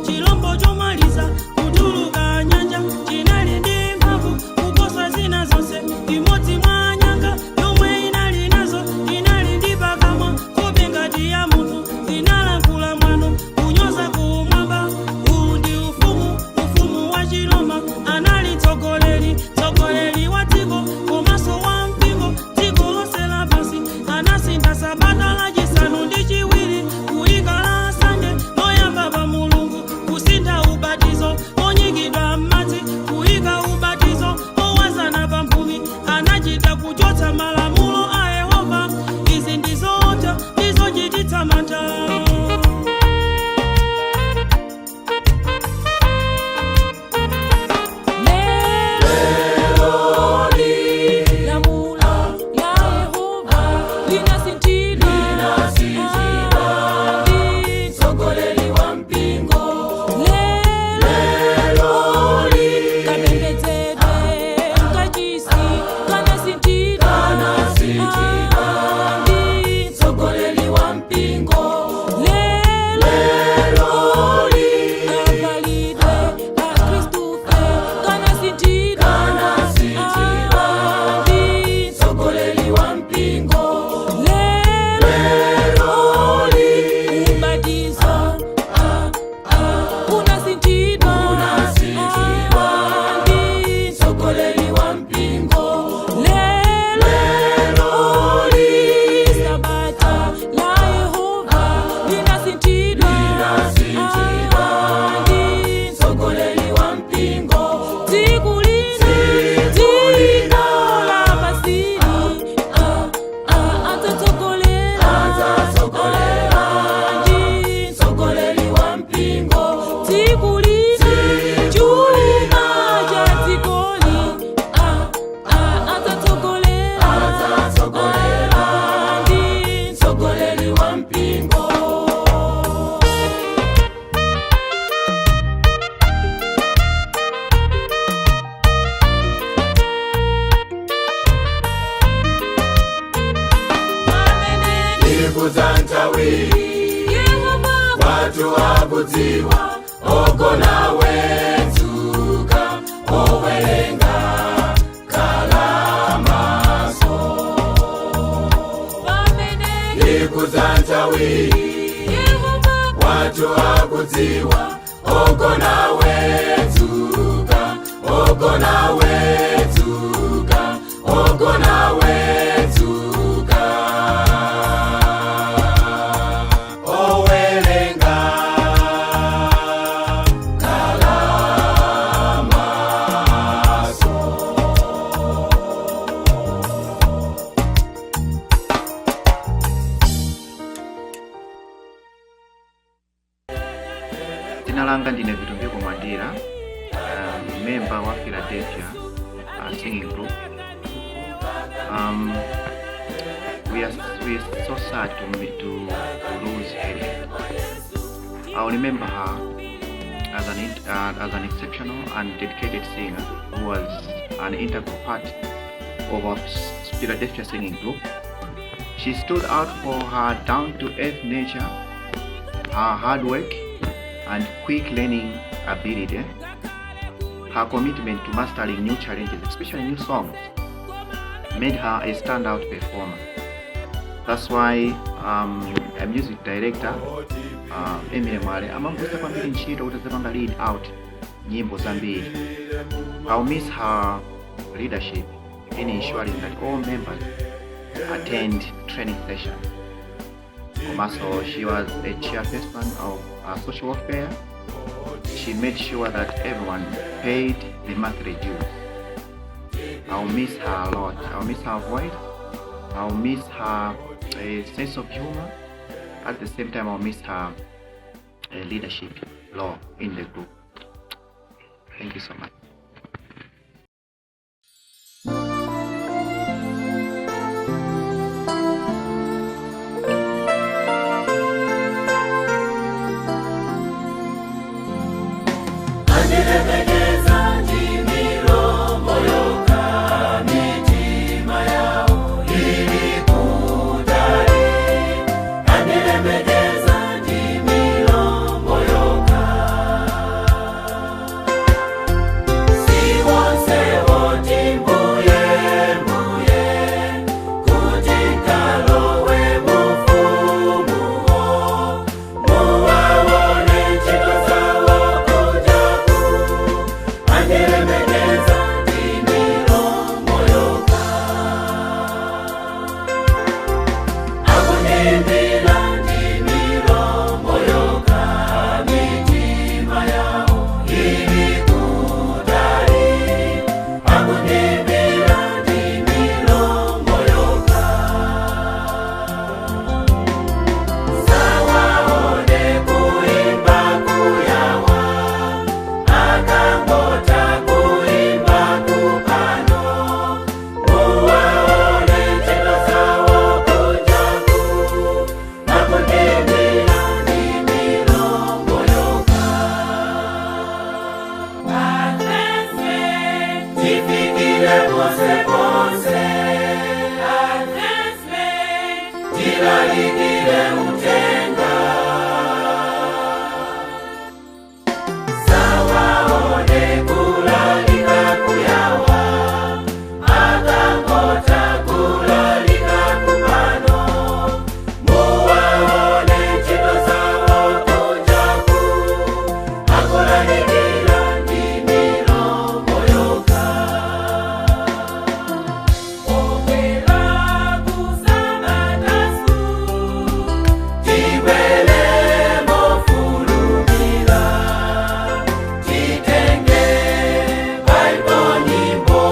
S4: Chilombo chomaliza kutuluka nyanja chinali ndi mphamvu kuposa zina zonse. Imodzi mwa nyanga yomwe inali nazo inali ndi pakamwa kope ngati ya munthu, inalankhula mwano kunyoza kumwamba. Uwu ndi ufumu, ufumu wa Chiroma. Anali tsogoleri, tsogoleri wa dziko komanso wa mpingo, dziko lonse lapansi. Anasintha sabata lachisanu ndi chiwiri kuyika la Sande loyamba pa Mulungu, kusintha ubatizo onyikidwa m'madzi kuyika ubatizo owazana pa mphumi. Anachita kuchotsa malamulo a Yehova. Izi ndizoopsa, ndizochititsa mantha.
S3: Tsogoleri wa mpingo leloli, tsogoleri wa mpingo leloli, tsogoleri wa mpingo leloli, tsogoleri wa mpingo leloli, tsogoleri wa mpingo.
S4: Dziko lina, dziko lapansi, adzatsogolera,
S3: tsogoleri wa mpingo.
S4: Dziko lina, chuma cha dzikoli, adzatsogolera,
S3: tsogoleri wa mpingo. Ikuzantawi watu akudziwa ogona wedzuka owerenga kalamaso. Ikuzantawi watu akudziwa ogona wedzuka ogona wedzuka ogona wedzuka owerenga kalamaso.
S8: Dzina langa ndine Vitumbiko Mwandira, member wa Philadelphia singing group. We are so sad to lose Harriet. I'll remember her as an exceptional and dedicated singer who was an integral part of our Philadelphia singing group. She stood out for her down-to-earth nature, her hard work, and quick learning ability. Her commitment to mastering new challenges, especially new songs, made her a standout performer. That's why a music director
S9: Emily Mwale amamugwiritsa kwambiri ntchito kuti azipanga lead out nyimbo zambiri. I'll miss her leadership in ensuring that all members attend training sessions. Komanso she was a chairperson of social welfare. She made sure that everyone paid the monthly dues. I'll miss her a lot. I'll miss her voice. I'll miss her sense of humor. At the same time, I'll miss her leadership role in the group. Thank you so much.
S3: Andilemekeza ndi milomo yokha, mitima yawo ili kutali. Andilemekeza ndi milomo yokha. Si wonse woti mbuye, mbuye, kuti kalowe mufumuwo. Muwaone ntchito zawo kunjaku. Andilemekeza ndi milomo yokha. Akundiimbira ndi milomo yokha, mitima yawo ili kutali. Akundiimbira ndi milomo yokha. Sawaone kuimba kuyawa, akangota kuimba kupano. Muwaone ntchito zawo kunjaku. Akundiimbira ndi milomo yokha. Tifikire ponse ponse, tilalikire utenga. Sawaone kulalika kuyawa, akangota kulalika kupano. Muwaone ntchito zawo kunjaku. Akulalikira ndi milomo yokha. Obwera kusabatasu, tibwere mofulumira, titenge Baibo nyimbo,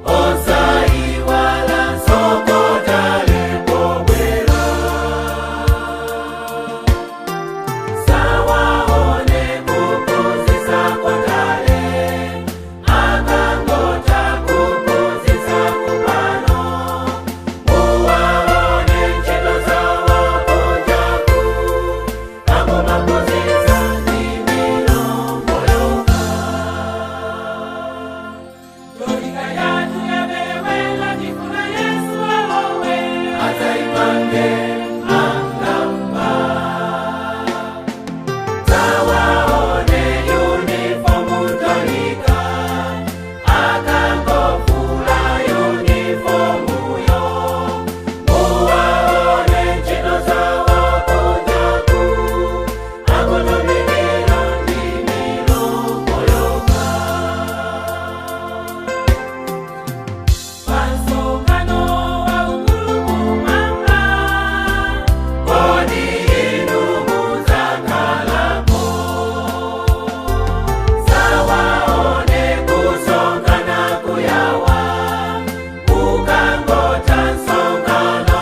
S3: osaiwala sokotale pobwera. Sawaone kuphunzitsa kwatale, akangota kuphunzitsa kupano. Muwaone ntchito zawo kunjaku. Akumaphunzitsa ndi milomo yokha. Tolika yathu yaperewera, tifuna Yesu alowe. Adzaipange angamba. Sawaone uniform tolika, akangofula uniformuyo. Muwaone ntchito zawo kunjaku. Akutumikira ndi milomo yokha. Pasokano waukulu kumwamba, kodi inu mudzakhalapo? Sawaone kusonkhana kuyawa, ukangota msonkhano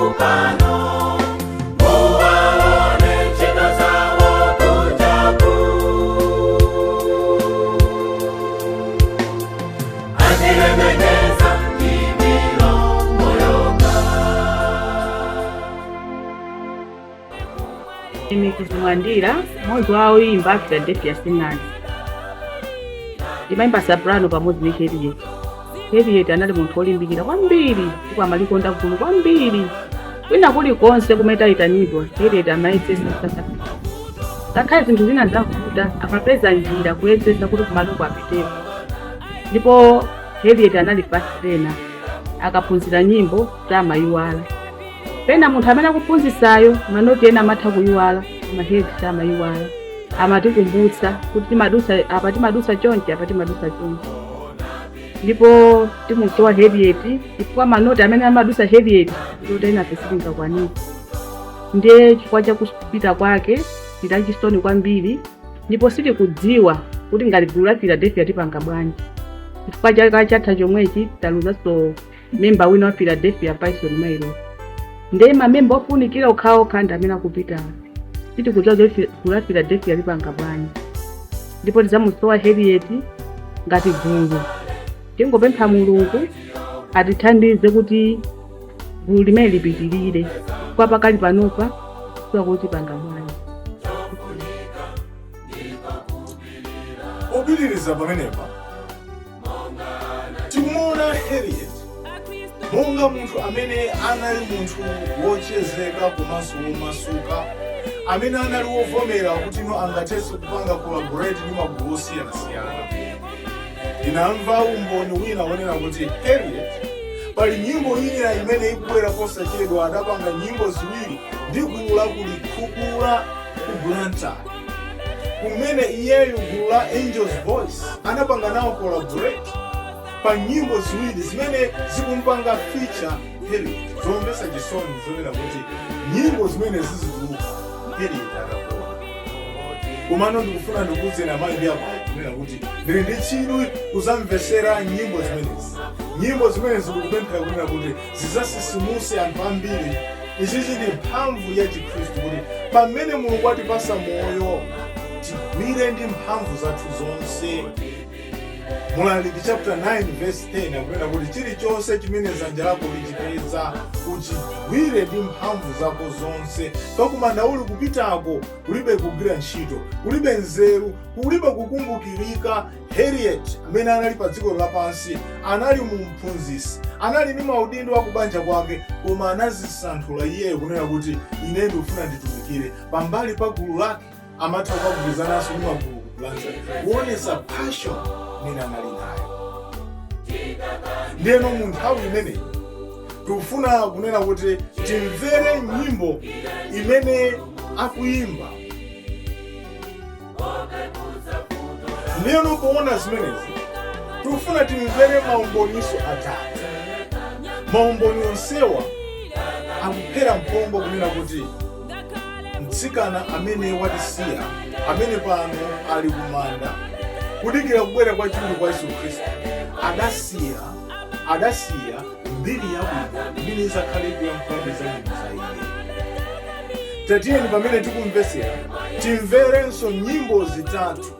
S3: upano. Muwaone ntchito zawo kunjaku. Andilemekeza ndi milomo yokha.
S10: Ine Mwandira, mmodzi wa oyimba a Philadelphia Singers. Ndimayimba soprano pamodzi ndi Harriet. Harriet anali munthu wolimbikira kwambiri ndipo amalikonda gulu kwambiri. Kwina kulikonse kumene tayitanidwa, Harriet amayesesa. Ngakhale zinthu zina zavuta, amapeza njira kuyesesa kuti kumaloko apiteko. Ndipo Harriet anali fast learner. Akaphunzira nyimbo samayiwala. Pena munthu amene akuphunzisayo manoti ena amatha kuyiwala, koma Harriet samayiwala, amatikumbutsa kuti timadusa apa, timadusa chonchi apa, timadusa chonchi. Ndipo timusowa Harriet chifukwa manoti amene amadusa Harriet ndikuti enafe sitingakwanitse. Ndiye chifukwa chakupita kwake titachisoni kwambiri, ndipo sitikudziwa kuti ngati gulu la Philadelphia tipanga bwanji, chifukwa chaka chatha chomwechi taluzanso memba wina wa Philadelphia, Python Mailo. Ndiye mamemba ofunikira okhaokha ndi amene akupita, sitikudziwa zoti gulu la Philadelphia lipanga bwanji. Ndipo tidzamusowa Harriet ngati gulu. Tingopempha Mulungu atithandize kuti gulu limene lipitirire, kwa pakali panopa sikuti kuti panga bwanji.
S1: Popitiriza pamenepa, tikumuona Harriet monga munthu amene anali munthu wochezeka komanso womasuka, amene anali wovomera kuti ino angathenso kupanga collaborate ndi magulu osiyanasiyana. Ndinamva umboni wina wonena kuti Harriet, pali nyimbo ina imene ikubwera posachedwa, adapanga nyimbo ziwiri ndi gulu la Kulikhukula ku Blantyre, kumene iyeyo gulu la Angels Voice anapanga nawo collaborate pa nyimbo ziwiri zimene zikumpanga feature Harriet. Zomvetsa chisoni zonena kuti nyimbo zimene zizituluka Harriet atagona. Komano ndikufuna ndikuwuzeni amayi ndi abambo kunena kuti ndili ndi chidwi kuzamvesera nyimbo zimenezi. Nyimbo zimenezi ndikupemphera kunena kuti zizasisimuse anthu ambiri. Izizi ndi mphamvu ya Chikhristu, kuti pamene Mulungu atipasa moyo tigwire ndi mphamvu zathu zonse. Mulaliki chapter 9 verse 10 akunena kuti chilichonse chimene dzanja lako lichipeza uchigwire ndi mphamvu zako zonse. Pakumanda uli kupitako kulibe kugwira ntchito, kulibe nzeru, kulibe kukumbukirika. Harriet amene anali pa dziko lapansi anali mphunzitsi, anali ndi maudindo akubanja kwake, koma anazisanthula iyeyo kunena kuti ine ndikufuna nditumikire. Pambali pa gulu lake amatha kukagwirizananso ndi magulu ku Blantyre, kuonesa passion imene anali nayo. Ndiyeno mu nthawi imeneyi tikufuna kunena kuti timvere nyimbo imene akuyimba. Ndiyeno poona zimenezi tikufuna timvere maumboniso atatu. Maumboni onsewa akuphera mphongo kunena kuti mtsikana amene watisiya, amene pano ali kumanda kudikira kubwera kwa chiwiri kwa Yesu Khristu, adasiya mbiri yabwino imene izakhale ikuyankhulabe zabwino za iye. Tatiyeni pamene tikumvesera timverenso nyimbo zitatu.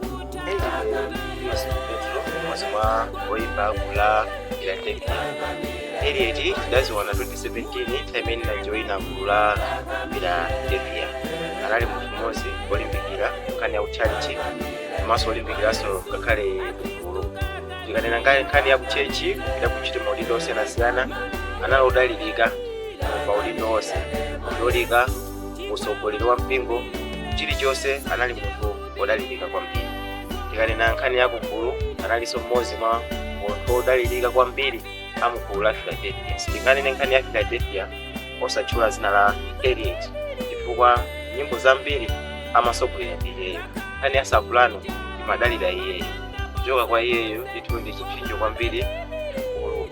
S11: Innocent Petro, mmodzi mwa oyimba gulu la Philadelphia. Harriet tidaziwana 2017, nthawi imene ndinajoyina gulu la Philadelphia. Anali munthu mmodzi wolimbikira nkhani ya kutchalichi komanso wolimbikiranso ngakhale kugulu. Tikanena nkhani ya kutchechi, kupita kuntchito, maudindo osiyanasiyana, anali odalirika maudindo onse, kutolika, utsogoleri wa mpingo, chilichonse anali munthu wodalirika kwambiri. Tikanena nkhani ya kugulu, analinso mmodzi mwa munthu wodalirika kwambiri amgulu la Philadelphia. Sitinganene nkhani ya Philadelphia osatchula zina la Harriet, chifukwa nyimbo zambiri amasogolera ndi iyeyo. Nkhani ya soprano imadalira iyeyo. Kuchoka kwa iyeyo ndithu ndi chipsinjo kwambiri gulu,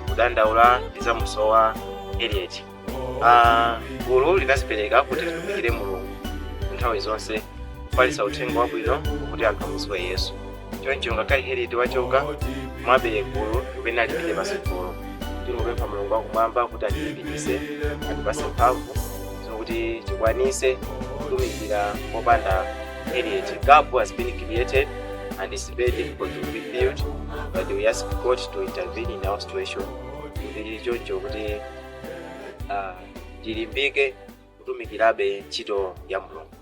S11: kudandaula, tizamusowa Harriet. Gulu linazipereka kuti litumikire Mulungu nthawi zonse, kufalitsa uthenga wabwino kuti anthu amudziwe Yesu. Choncho ngakhale Harriet wachoka, komabe gulu likuyenera lipite patsogolo. Tingopempha Mulungu wakumwamba kuti atilimbikitse, atipase mphamvu zokuti tikwanise kutumikira popanda Harriet. Gap has been created and it's very difficult to be filled, but we ask God to intervene in our situation, kuti choncho kuti tilimbike kutumikirabe ntchito ya Mulungu.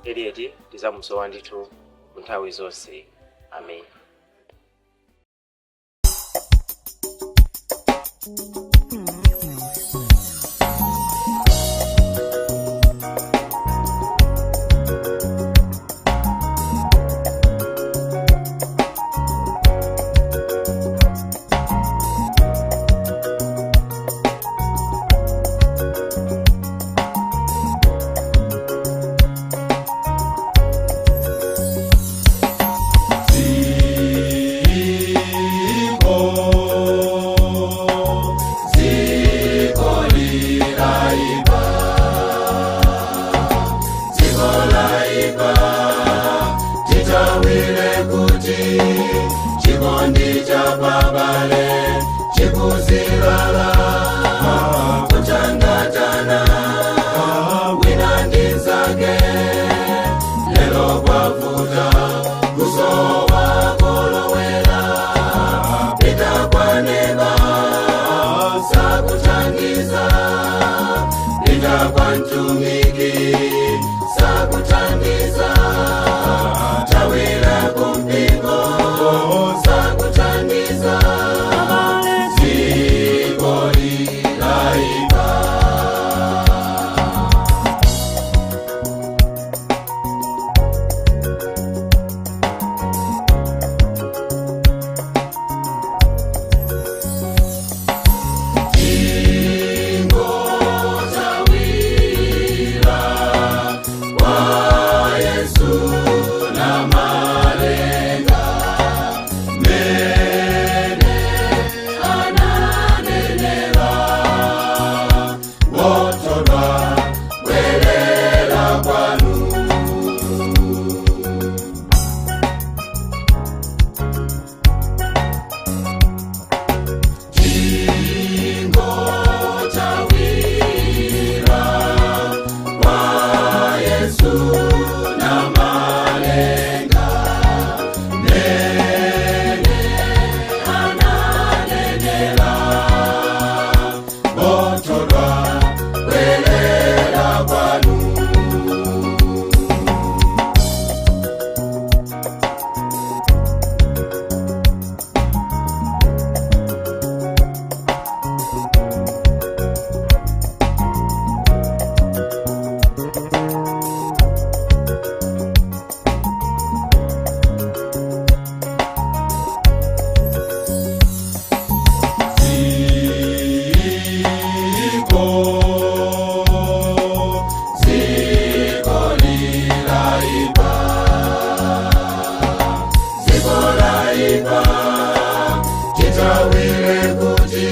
S11: Harriet tizamusowa ndithu ku nthawi zonse. Amen.
S3: laipa, titawile kuti chikondi cha babale chikuzilala, kutangatana wina ndi nzake, lelo kwavuta kusowa kolowela, pita kwaneba sakutangiza, pita kwa mtumiki sakutangiza, tawila kumpingo sakutangiza, zikoli laipa. Tingotawira kwa Yesu na malenga, mene ananenera, wotoba bwerera kwanu. Tingotawira kwa Yesu na malenga, mene ananenera, wotoba bwerera kwanu. Ziko, ziko lilaipa, ziko laipa, titawile kuti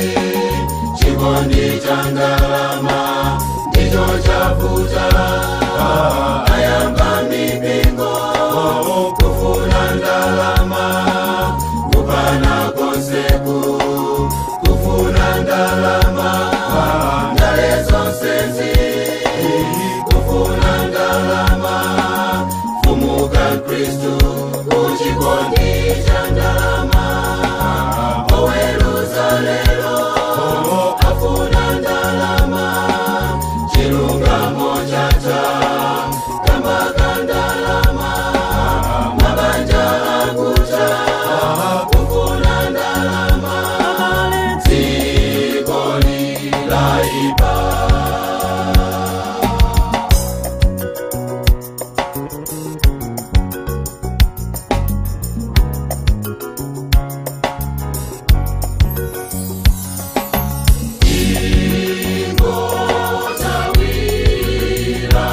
S3: chikondi cha ndalama ndicho chavuta, ayamba mipingo kufuna ndalama, kupana konseku kufuna ndalama, ndale zonsezi kufuna ndalama, fumuka Kristu kuchikondi cha ndalama, oweruza lelo afuna ndalama, chilungamo chata kamba ka ndalama, mabanja akuta kufuna ndalama, dzikoli laipa. Tingotawira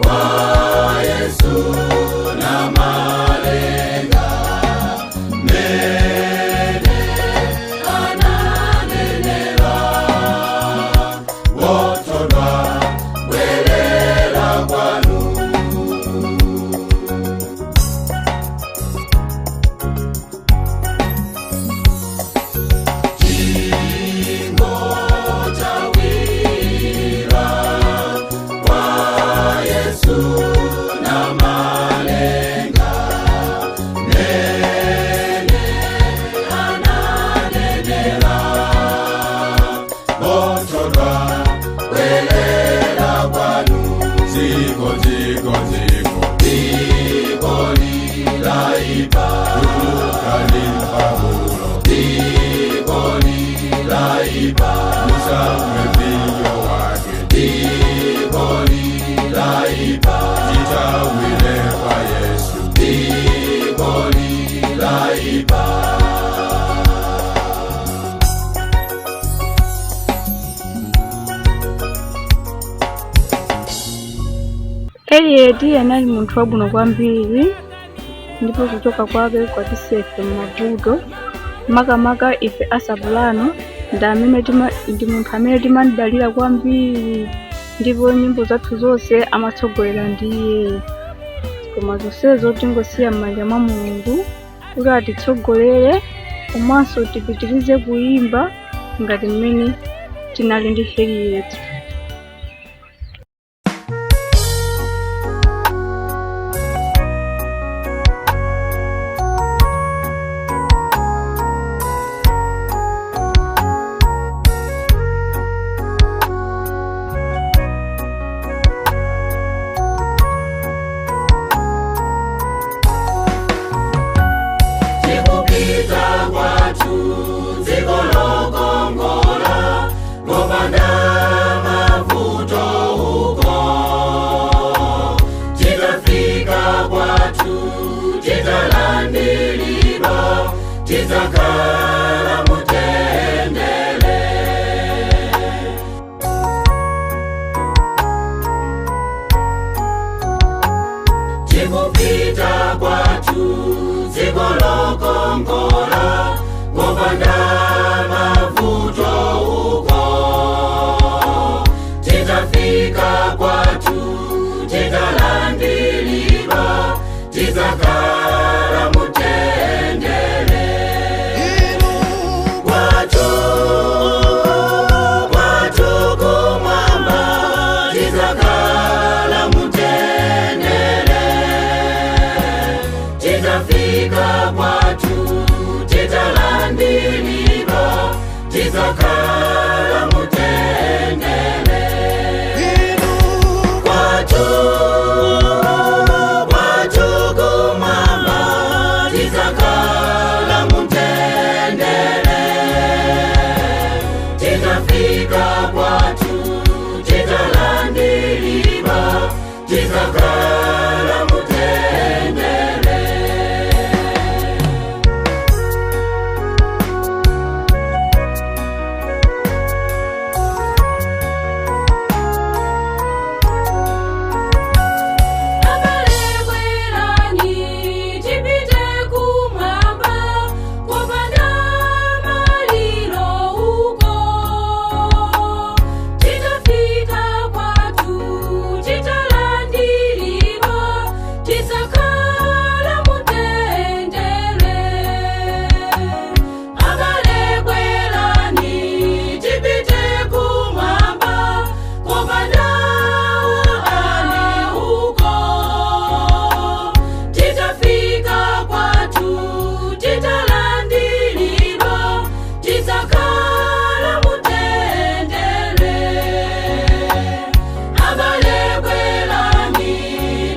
S3: kwa Yesu na malenga, mene ananenera, wotoba bwerera kwanu. Tingotawira kwa Yesu na malenga, mene ananenera, wotoba bwerera kwanu. Ziko, ziko, ziko, ziko lilaipa, ukalimpabulo, ziko lilaipa, musamwe vinyo wake, ziko lilaipa, titawile kwa Yesu, ziko lilaipa.
S12: Eliet anali munthu wabwino kwambiri ndipo kuchoka kwake kwatisiya ife m'mavuto, makamaka ife asapulano ndi amene ndi munthu amene timamudalira kwambiri ndipo nyimbo zathu zonse amatsogolera ndi iyeyo. Koma zonsezo tingosiya m'manja mwa Mulungu kuti atitsogolere komanso tipitirize kuyimba ngati mmene tinali ndi Harriet.
S3: Tikupita kwathu dziko lokongola kopanda mavuto uko. Titafika kwathu titalandilidwa, tidzakhala mutendere. Tikupita kwathu dziko lokongola kopanda mavuto uko. Titafika kwathu titalandilidwa, tidzakhala mutendere. Kwathu, kwathu kumwamba, tidzakhala mutendere. Titafika kwathu titalandilidwa, tidzakhala mutendere. Kwathu, kwathu kumwamba, tidzakhala mutendere. Titafika kwathu titalandilidwa, tidzakhala mutendere.
S4: Abalebwerani tipite kumwamba kopanda maliro uko. Titafika kwathu titalandilidwa, tidzakhala mutendere. Abalebwerani tipite kumwamba kopanda ani uko. Titafika kwathu titalandilidwa, tidzakhala mutendere. Abalebwerani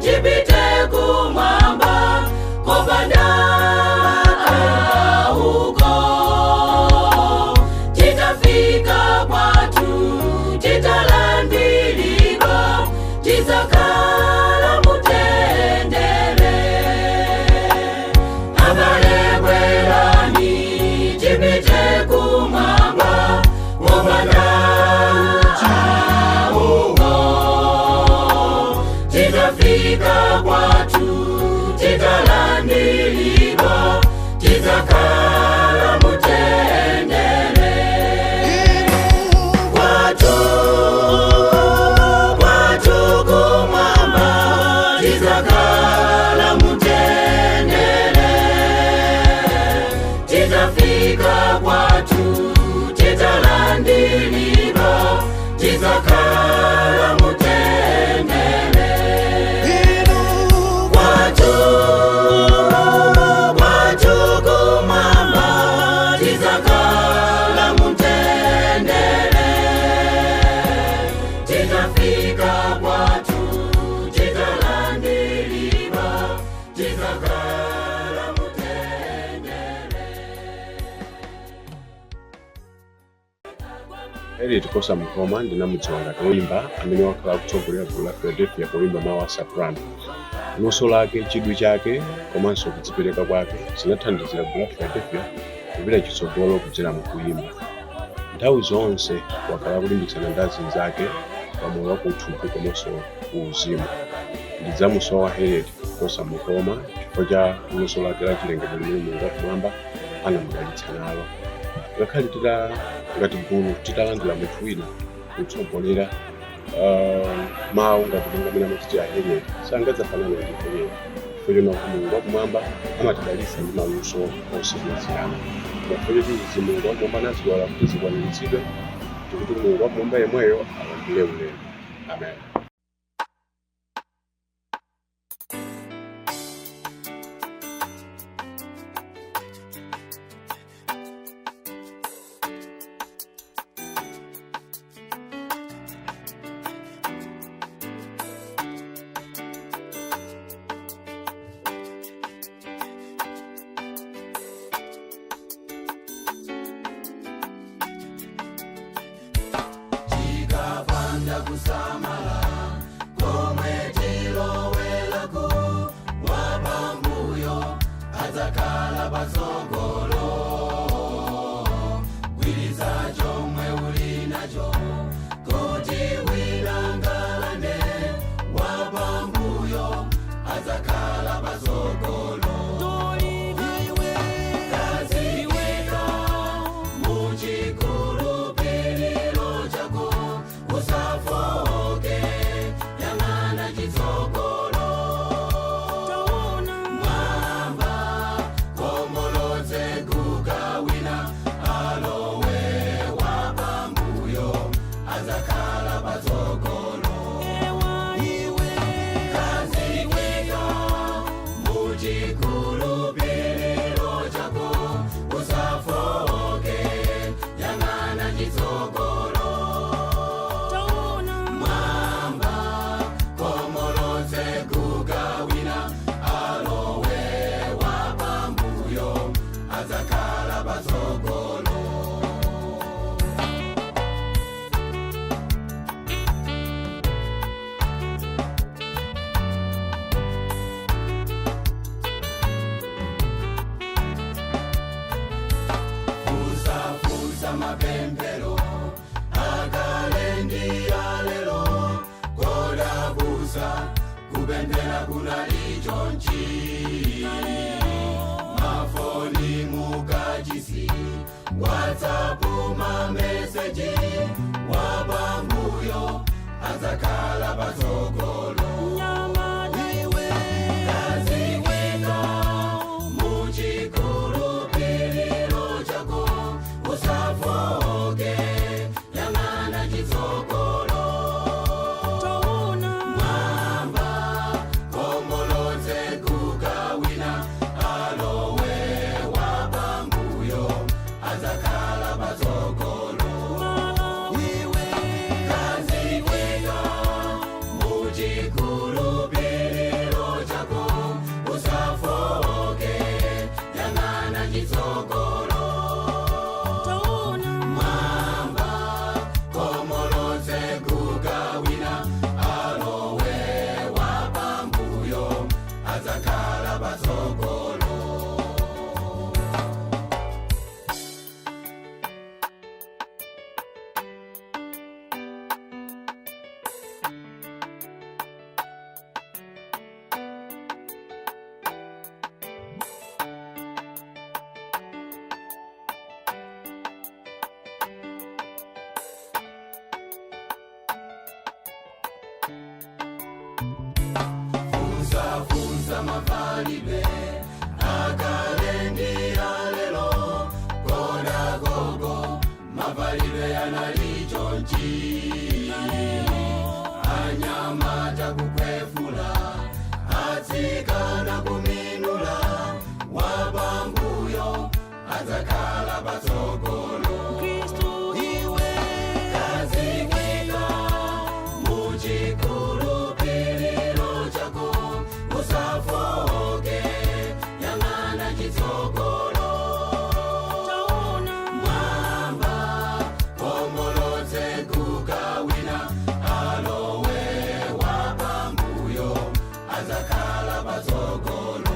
S4: tipite kumwamba kopanda uko. Titafika kwathu titalandilidwa, tidzakhala mutendere. Abalebwerani tipite kumwamba kopanda uko. Titafika kwathu titalandilidwa, tidzakhala mutendere. Kwathu, kwathu kumwamba, tidzakhala mutendere. Titafika kwathu titalandilidwa, tidzakhala mutendere. Kwathu, kwathu kumwamba, tidzakhala mutendere. Titafika kwathu titalandilidwa, tidzakhala mutendere.
S13: Harriet Kosa Mkoma ndinamudziwa ngati woyimba amene wakhala akutsogolera gulu la Philadelphia poyimba mawu a soprano. Luso lake, chidwi chake komanso kudzipereka kwake zinathandizira gulu la Philadelphia kupita chitsogolo kudzera mu kuyimba. Nthawi zonse wakhala akulimbikitsana ndi azinzake pamoyo wa kuthupi komanso ku uzimu. Ndidzamusowa Harriet Kosa Mkoma chifukwa cha luso lake la chilengedwe limene Mulungu wakumwamba anamudalitsa nalo. Ngakhale tita ngati gulu titalandira munthu wina kutsogolera Mawu ngati monga amene amachitira Harriet sangadzafanane ndi Harriet, chifukwa choti Mulungu wakumwamba amatidalitsa ndi maluso osiyanasiyana. Chifukwa choti izi Mulungu wakumwamba anazilola kuti zikwaniritsidwe, tikuti Mulungu wakumwamba yemweyo alandire ulemu. Amen.
S3: Tikapanda kusamala komwe tilowelako, wapambuyo adzakhala patsogolo. Gwiriza chomwe uli nacho kuti wina ngalande, wapambuyo adzakhala patsogolo. Kaziwika muchikhulupiriro chako, usafoke, yang'ana chitsogolo. Mwamba komolotse kukawina, alowe wapambuyo adzakhala patsogolo. Kaziwika muchikhulupiriro chako, usafoke, yang'ana chitsogolo. Mwamba komolotse kukawina, alowe wapambuyo adzakhala patsogolo. Fusafusa mapemphero akale ndi alelo, kodabusa kupemphera kunalichonchi. Mafoni mukachisi, WhatsApp mameseji, wapambuyo adzakhala patsogolo. Kaziwika muchikhulupiriro chako, usafoke, yang'ana chitsogolo. Mwamba komolotse kukawina, alowe wapambuyo adzakhala patsogolo. Kaziwika muchikhulupiriro chako, usafoke, yang'ana chitsogolo. Mwamba komolotse kukawina, alowe wapambuyo adzakhala patsogolo. Fusafusa mavalibe akale ndi alelo, koda gogo mavalidwe yanalichonchi. Anyamata kukwefula, atsikana kuminula, wapambuyo adzakhala patsogolo. Kaziwika muchikhulupiriro chako, usafoke, yang'ana chitsogolo. Mwamba komolotse kukawina, alowe wapambuyo adzakhala patsogolo.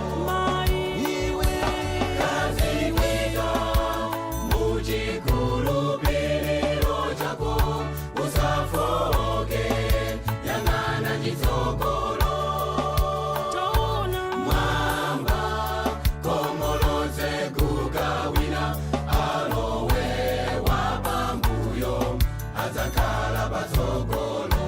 S3: Kaziwika muchikhulupiriro chako, usafoke, yang'ana chitsogolo. Mwamba komolotse kukawina, alowe wapambuyo adzakhala patsogolo.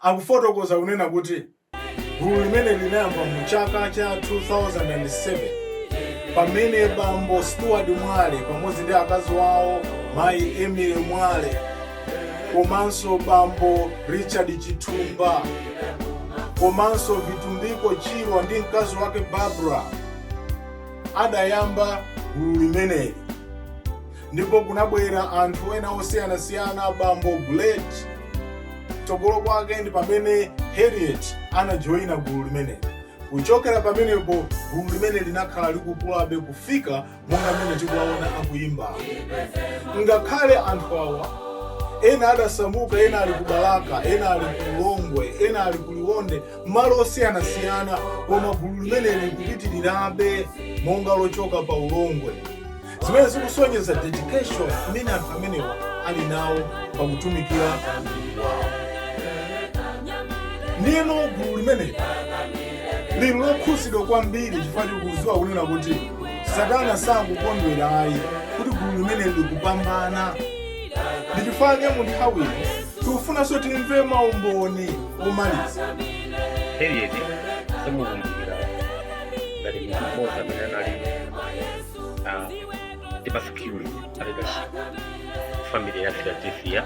S1: Akufotokoza kunena kuti gulu limene linayamba mu chaka cha 2007 pamene bambo Stuart Mwale pamodzi ndi akazi wawo mayi Emily Mwale komanso bambo Richard Chithumba komanso Vitumbiko Chirwa ndi mkazi wake Barbara adayamba gulu limeneli, ndipo kunabwera anthu ena osiyanasiyana, bambo Blade tsogolo kwake, ndi pamene Harriet anajoyina gulu limeneli. Kuchokera pamenepo gulu limene linakhala likukulabe kufika monga mmene tikuwaona akuyimba. Ngakhale anthu awa ena adasamuka, ena ali ku Balaka, ena ali ku Longwe, ena ali ku Liwonde, malo osiyanasiyana, koma gulu limeneli likupitirirabe monga lochoka pa Ulongwe, zimene zikusonyeza dedication imene anthu amenewa ali nawo pakutumikira Mulungu wawo. Ndiyeno gulu limeneli lili lokhuzidwa kwambiri chifukwa tikudziwa kunena kuti Satana sakukondwera ayi kuti gulu limeneli likupambana. Ndi chifukwa chake mu nthawi ino tikufunanso timve maumboni omaliza.
S14: Harriet samukumbukira ngati munthu mmodzi amene anali ndi pa skills a leadership. Family ya Philadelphia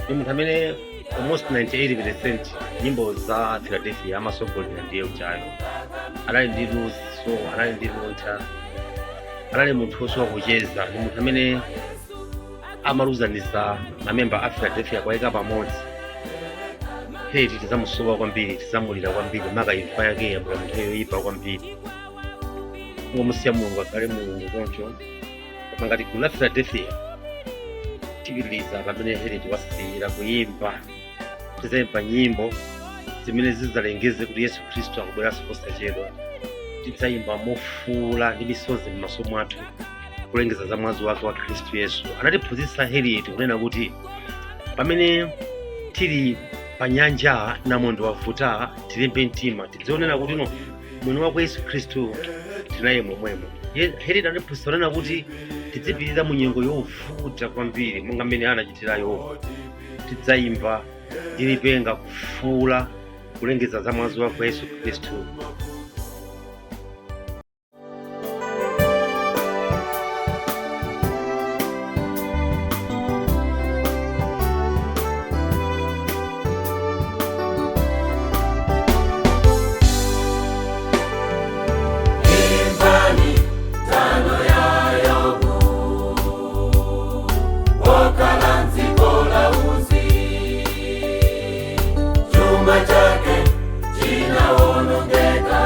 S14: ndi munthu amene almost 98% nyimbo za Philadelphia amasogolera ndiye ujayo. Anali ndi luso, anali ndi luntha, anali munthu wosowa kucheza. Ndi munthu amene amaluzanisa mamemba a Philadelphia kuwayika pamodzi. Harriet tizamusowa kwambiri, tizamulira kwambiri, maka imfa yake yabwera munthu yoyipa kwambiri. Ngomusiya Mulungu akhale Mulungu choncho. Koma ngati gulu la Philadelphia tipitiriza pamene Harriet wasiyira kuyimba. Tizayimba nyimbo zimene zidzalengeze kuti Yesu Khristu akubweranso posachedwa. Tidzayimba mofuula ndi misozi m'maso mwathu kulengeza za mwazi wake wa Khristu Yesu. Anatiphunzitsa Harriet kunena kuti pamene tili pa nyanja namondwe wavuta, tilimbe mtima, tidzionera kuti no mwini wake Yesu Khristu tinaye momwemo. Harriet anatiphunzitsa kunena kuti tidzipirira mu nyengo yovuta kwambiri monga mmene anachitira Yobu. Tidzayimba ndi lipenga kufuula kulengeza za mwazi wake wa Yesu Khristu.
S3: Imvani nthano ya Yobu, wokhala m'dziko la Uzi, chuma chake chinawonongeka.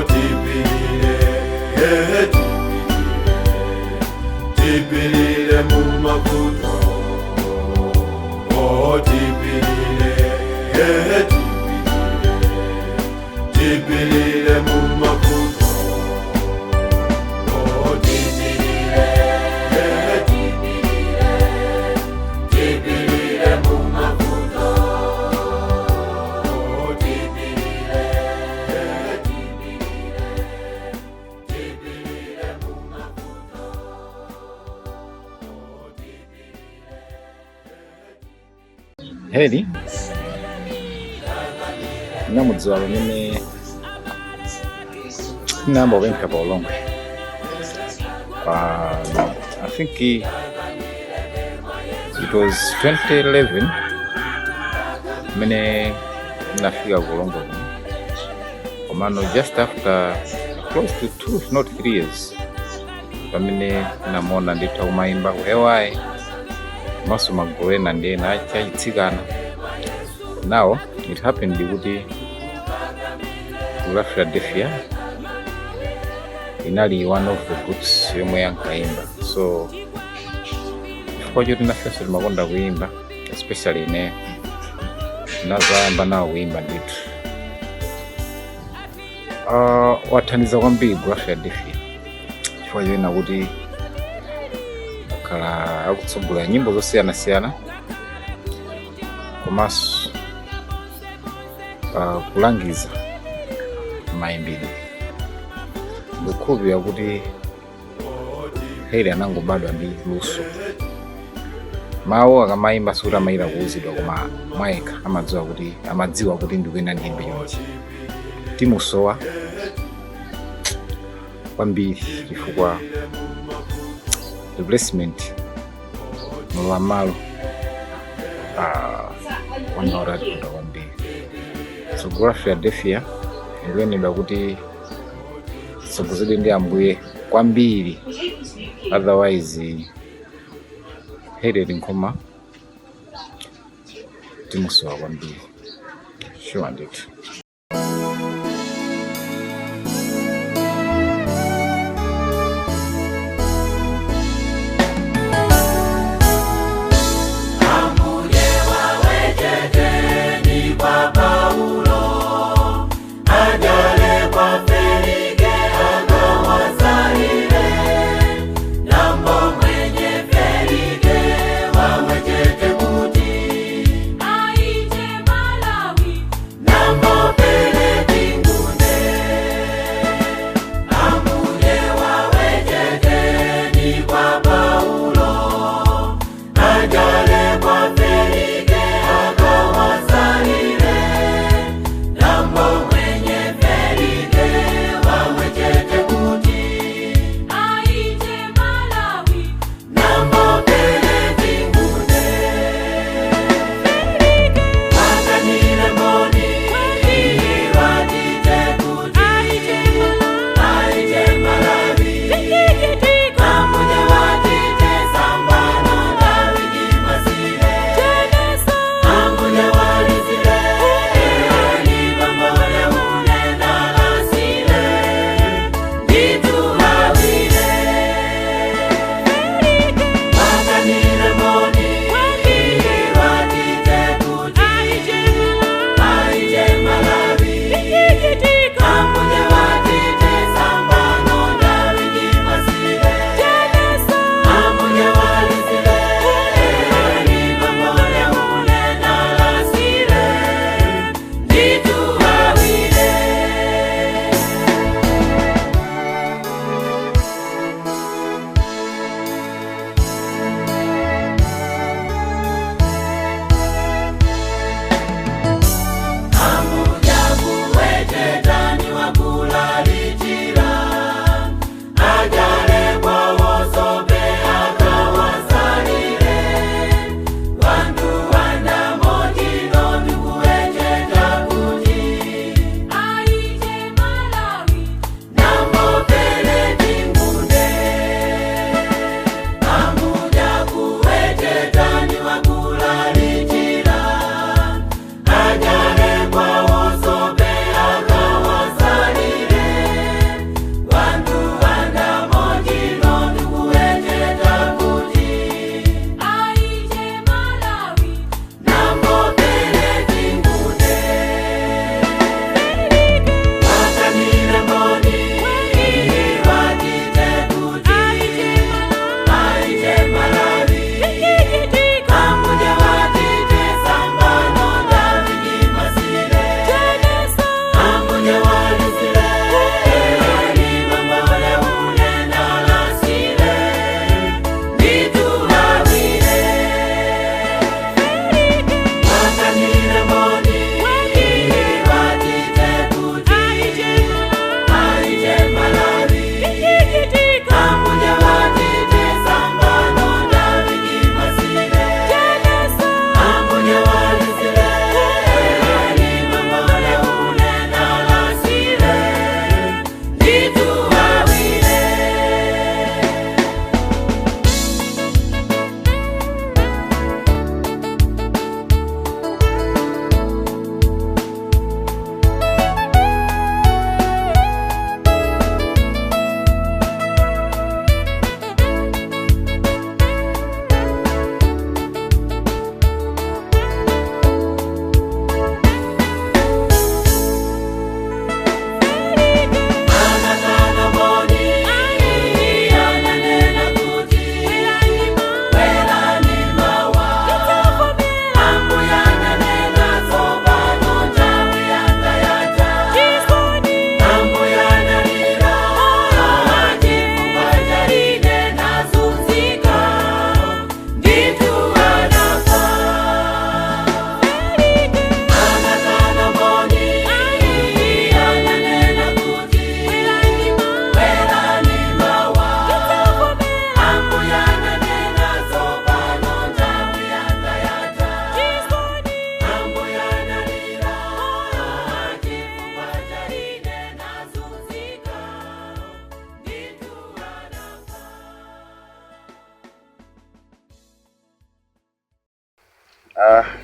S3: Tipilile, tipilile, tipilile mumavuto. Tipilile, tipilile, tipilile mumavuto. Tipilile, tipilile, tipilile mumavuto. Tipilile, tipilile, tipilile mumavuto.
S15: Heli ndinamudziwa pamene tinayamba kupemphera pa Ulongwe. I think it was 2011 pamene ndinafika ku Ulongwe kuno, komano just after close to 2 if not 3 years pamene ndinamuona ndithu akumayimba ku AY komanso magulu ena ndi ena achitsikana. Now it happened kuti gulu la Philadelphia inali one of the groups yomwe yankayimba, so chifukwa choti nafenso timakonda kuyimba, especially ine, ndinazayamba nawo kuyimba ndithu. Wathandiza kwambiri gulu la Philadelphia chifukwa choena kuti akhala akutsogolera nyimbo zosiyanasiyana komanso kulangiza mayimbidwe. Ndikukhulupirira kuti Heli anangobadwa ndi luso. Mawu akamayimba sikuti amayira kuwuzidwa, koma mwayekha amadziwa kuti ndikuyenda ndiyimbe chonchi. Timusowa kwambiri chifukwa replacement, mulowa malo, wanaoratunda kwambiri. So gulu la Philadelphia ikuyenedwa kuti tsogozedwe ndi Ambuye kwambiri, otherwise Harriet Nkhoma timusowa kwambiri, sure ndithu.
S3: Ambuye waweteteni kwa Paulo, ajale kwa Felike akawazalile, nambo mwenye Felike wawechete kuti aite Malawi, nambo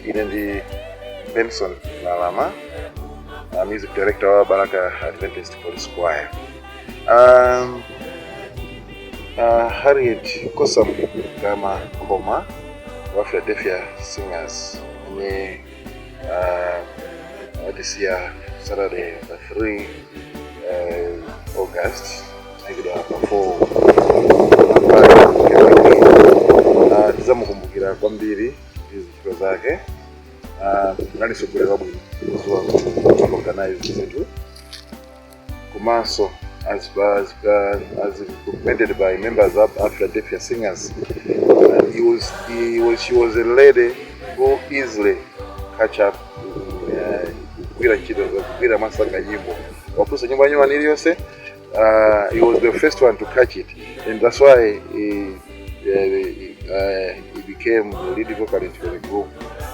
S16: Ine ndi Benson Lalama, music director wa Baraka Adventist Police Choir. Harriet Kosam Gama Koma wa Philadelphia Singers amene watisiya Saturday pa 3 August, ayikidwa pa 4. Tizamukumbukira kwambiri ndi zintchito zake. Anali mtsogoleri wabwino, kudziwa ku organize zinthu, komanso as recommended by members of Philadelphia Singers, he was, he was, she was a lady who easily catch up, kugwira ntchito, kugwira masanga nyimbo, wafunsa nyimbo yanyuma iliyonse, he was the first one to catch it, and that's why he became the lead vocalist for the group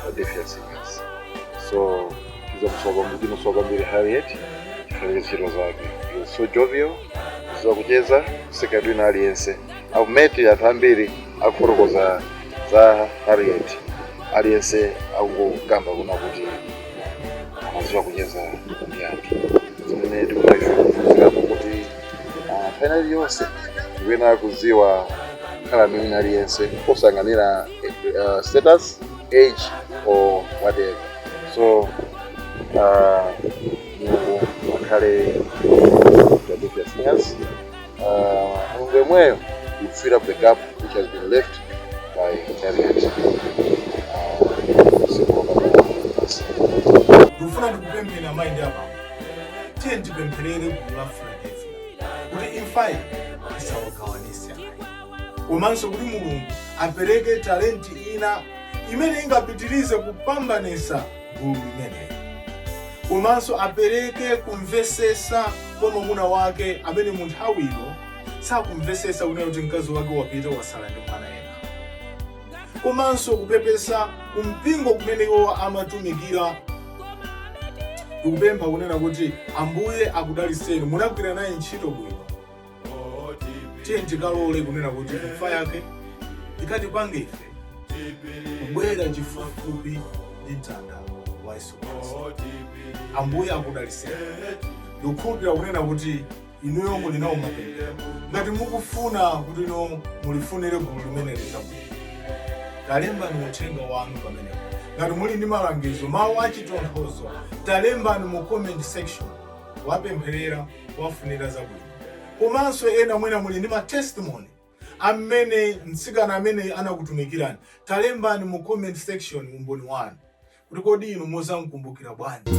S16: Philadelphia Singers. So tizamusowa kwambiri Harriet chifukwa ntchito zake. He was so jovial, kudziwa kucheza, kuseka wina aliyense. I've met anthu ambiri akufotokoza za Harriet, aliyense akungokamba kuna kuti amadziwa kucheza ndi anthu, zimene tikufuna kuphunzirapo kuti nthawi iliyonse tikuyenera kudziwa kukhala ndi wina aliyense osayang'anira status, age or whatever. So Mulungu akhale Philadelphia Singers. Mulungu yemweyo will fill up the gap which has been left by Harriet. Usiku wapambana.
S1: Ndikufuna ndikupempheni amayi ndi abambo, tiye ndipempherere gulu la Philadelphia kuti imfayi isawagawanise ayi, komanso kuti Mulungu apereke talenti ina imene ingapitirize kupambanisa gulu limeneli, komanso apereke kumvesesa kwa mwamuna wake amene mu nthawiyo sakumvesesa kunena kuti mkazi wake wapita, wasala ndi mwana yekha, komanso kupepesa kumpingo kumene iwo amatumikira. Tikupempha kunena kuti Ambuye akudaliseni, munagwira naye ntchito bwino. Tiye tikalole kunena kuti imfa yake ikatipange ife kubwera chifupifupi ndi mtanda wa Yesu Khristu. Ambuye akudaliseni. Ndikukhulupirira kunena kuti inuyo muli nawo mapemphero. Ngati mukufuna kuti ino mulifunire gulu limene lizabwino, talembani uthenga wanu pamenepo. Ngati muli ndi malangizo, mawu achitonthozo, talembani mu comment section, wapempherera, wafunira zabwino. Komanso ena mwina muli ndi ma testimony amene mtsikana amene anakutumikirani, talembani mu comment section umboni wanu kuti kodi inu muzamkumbukira bwanji.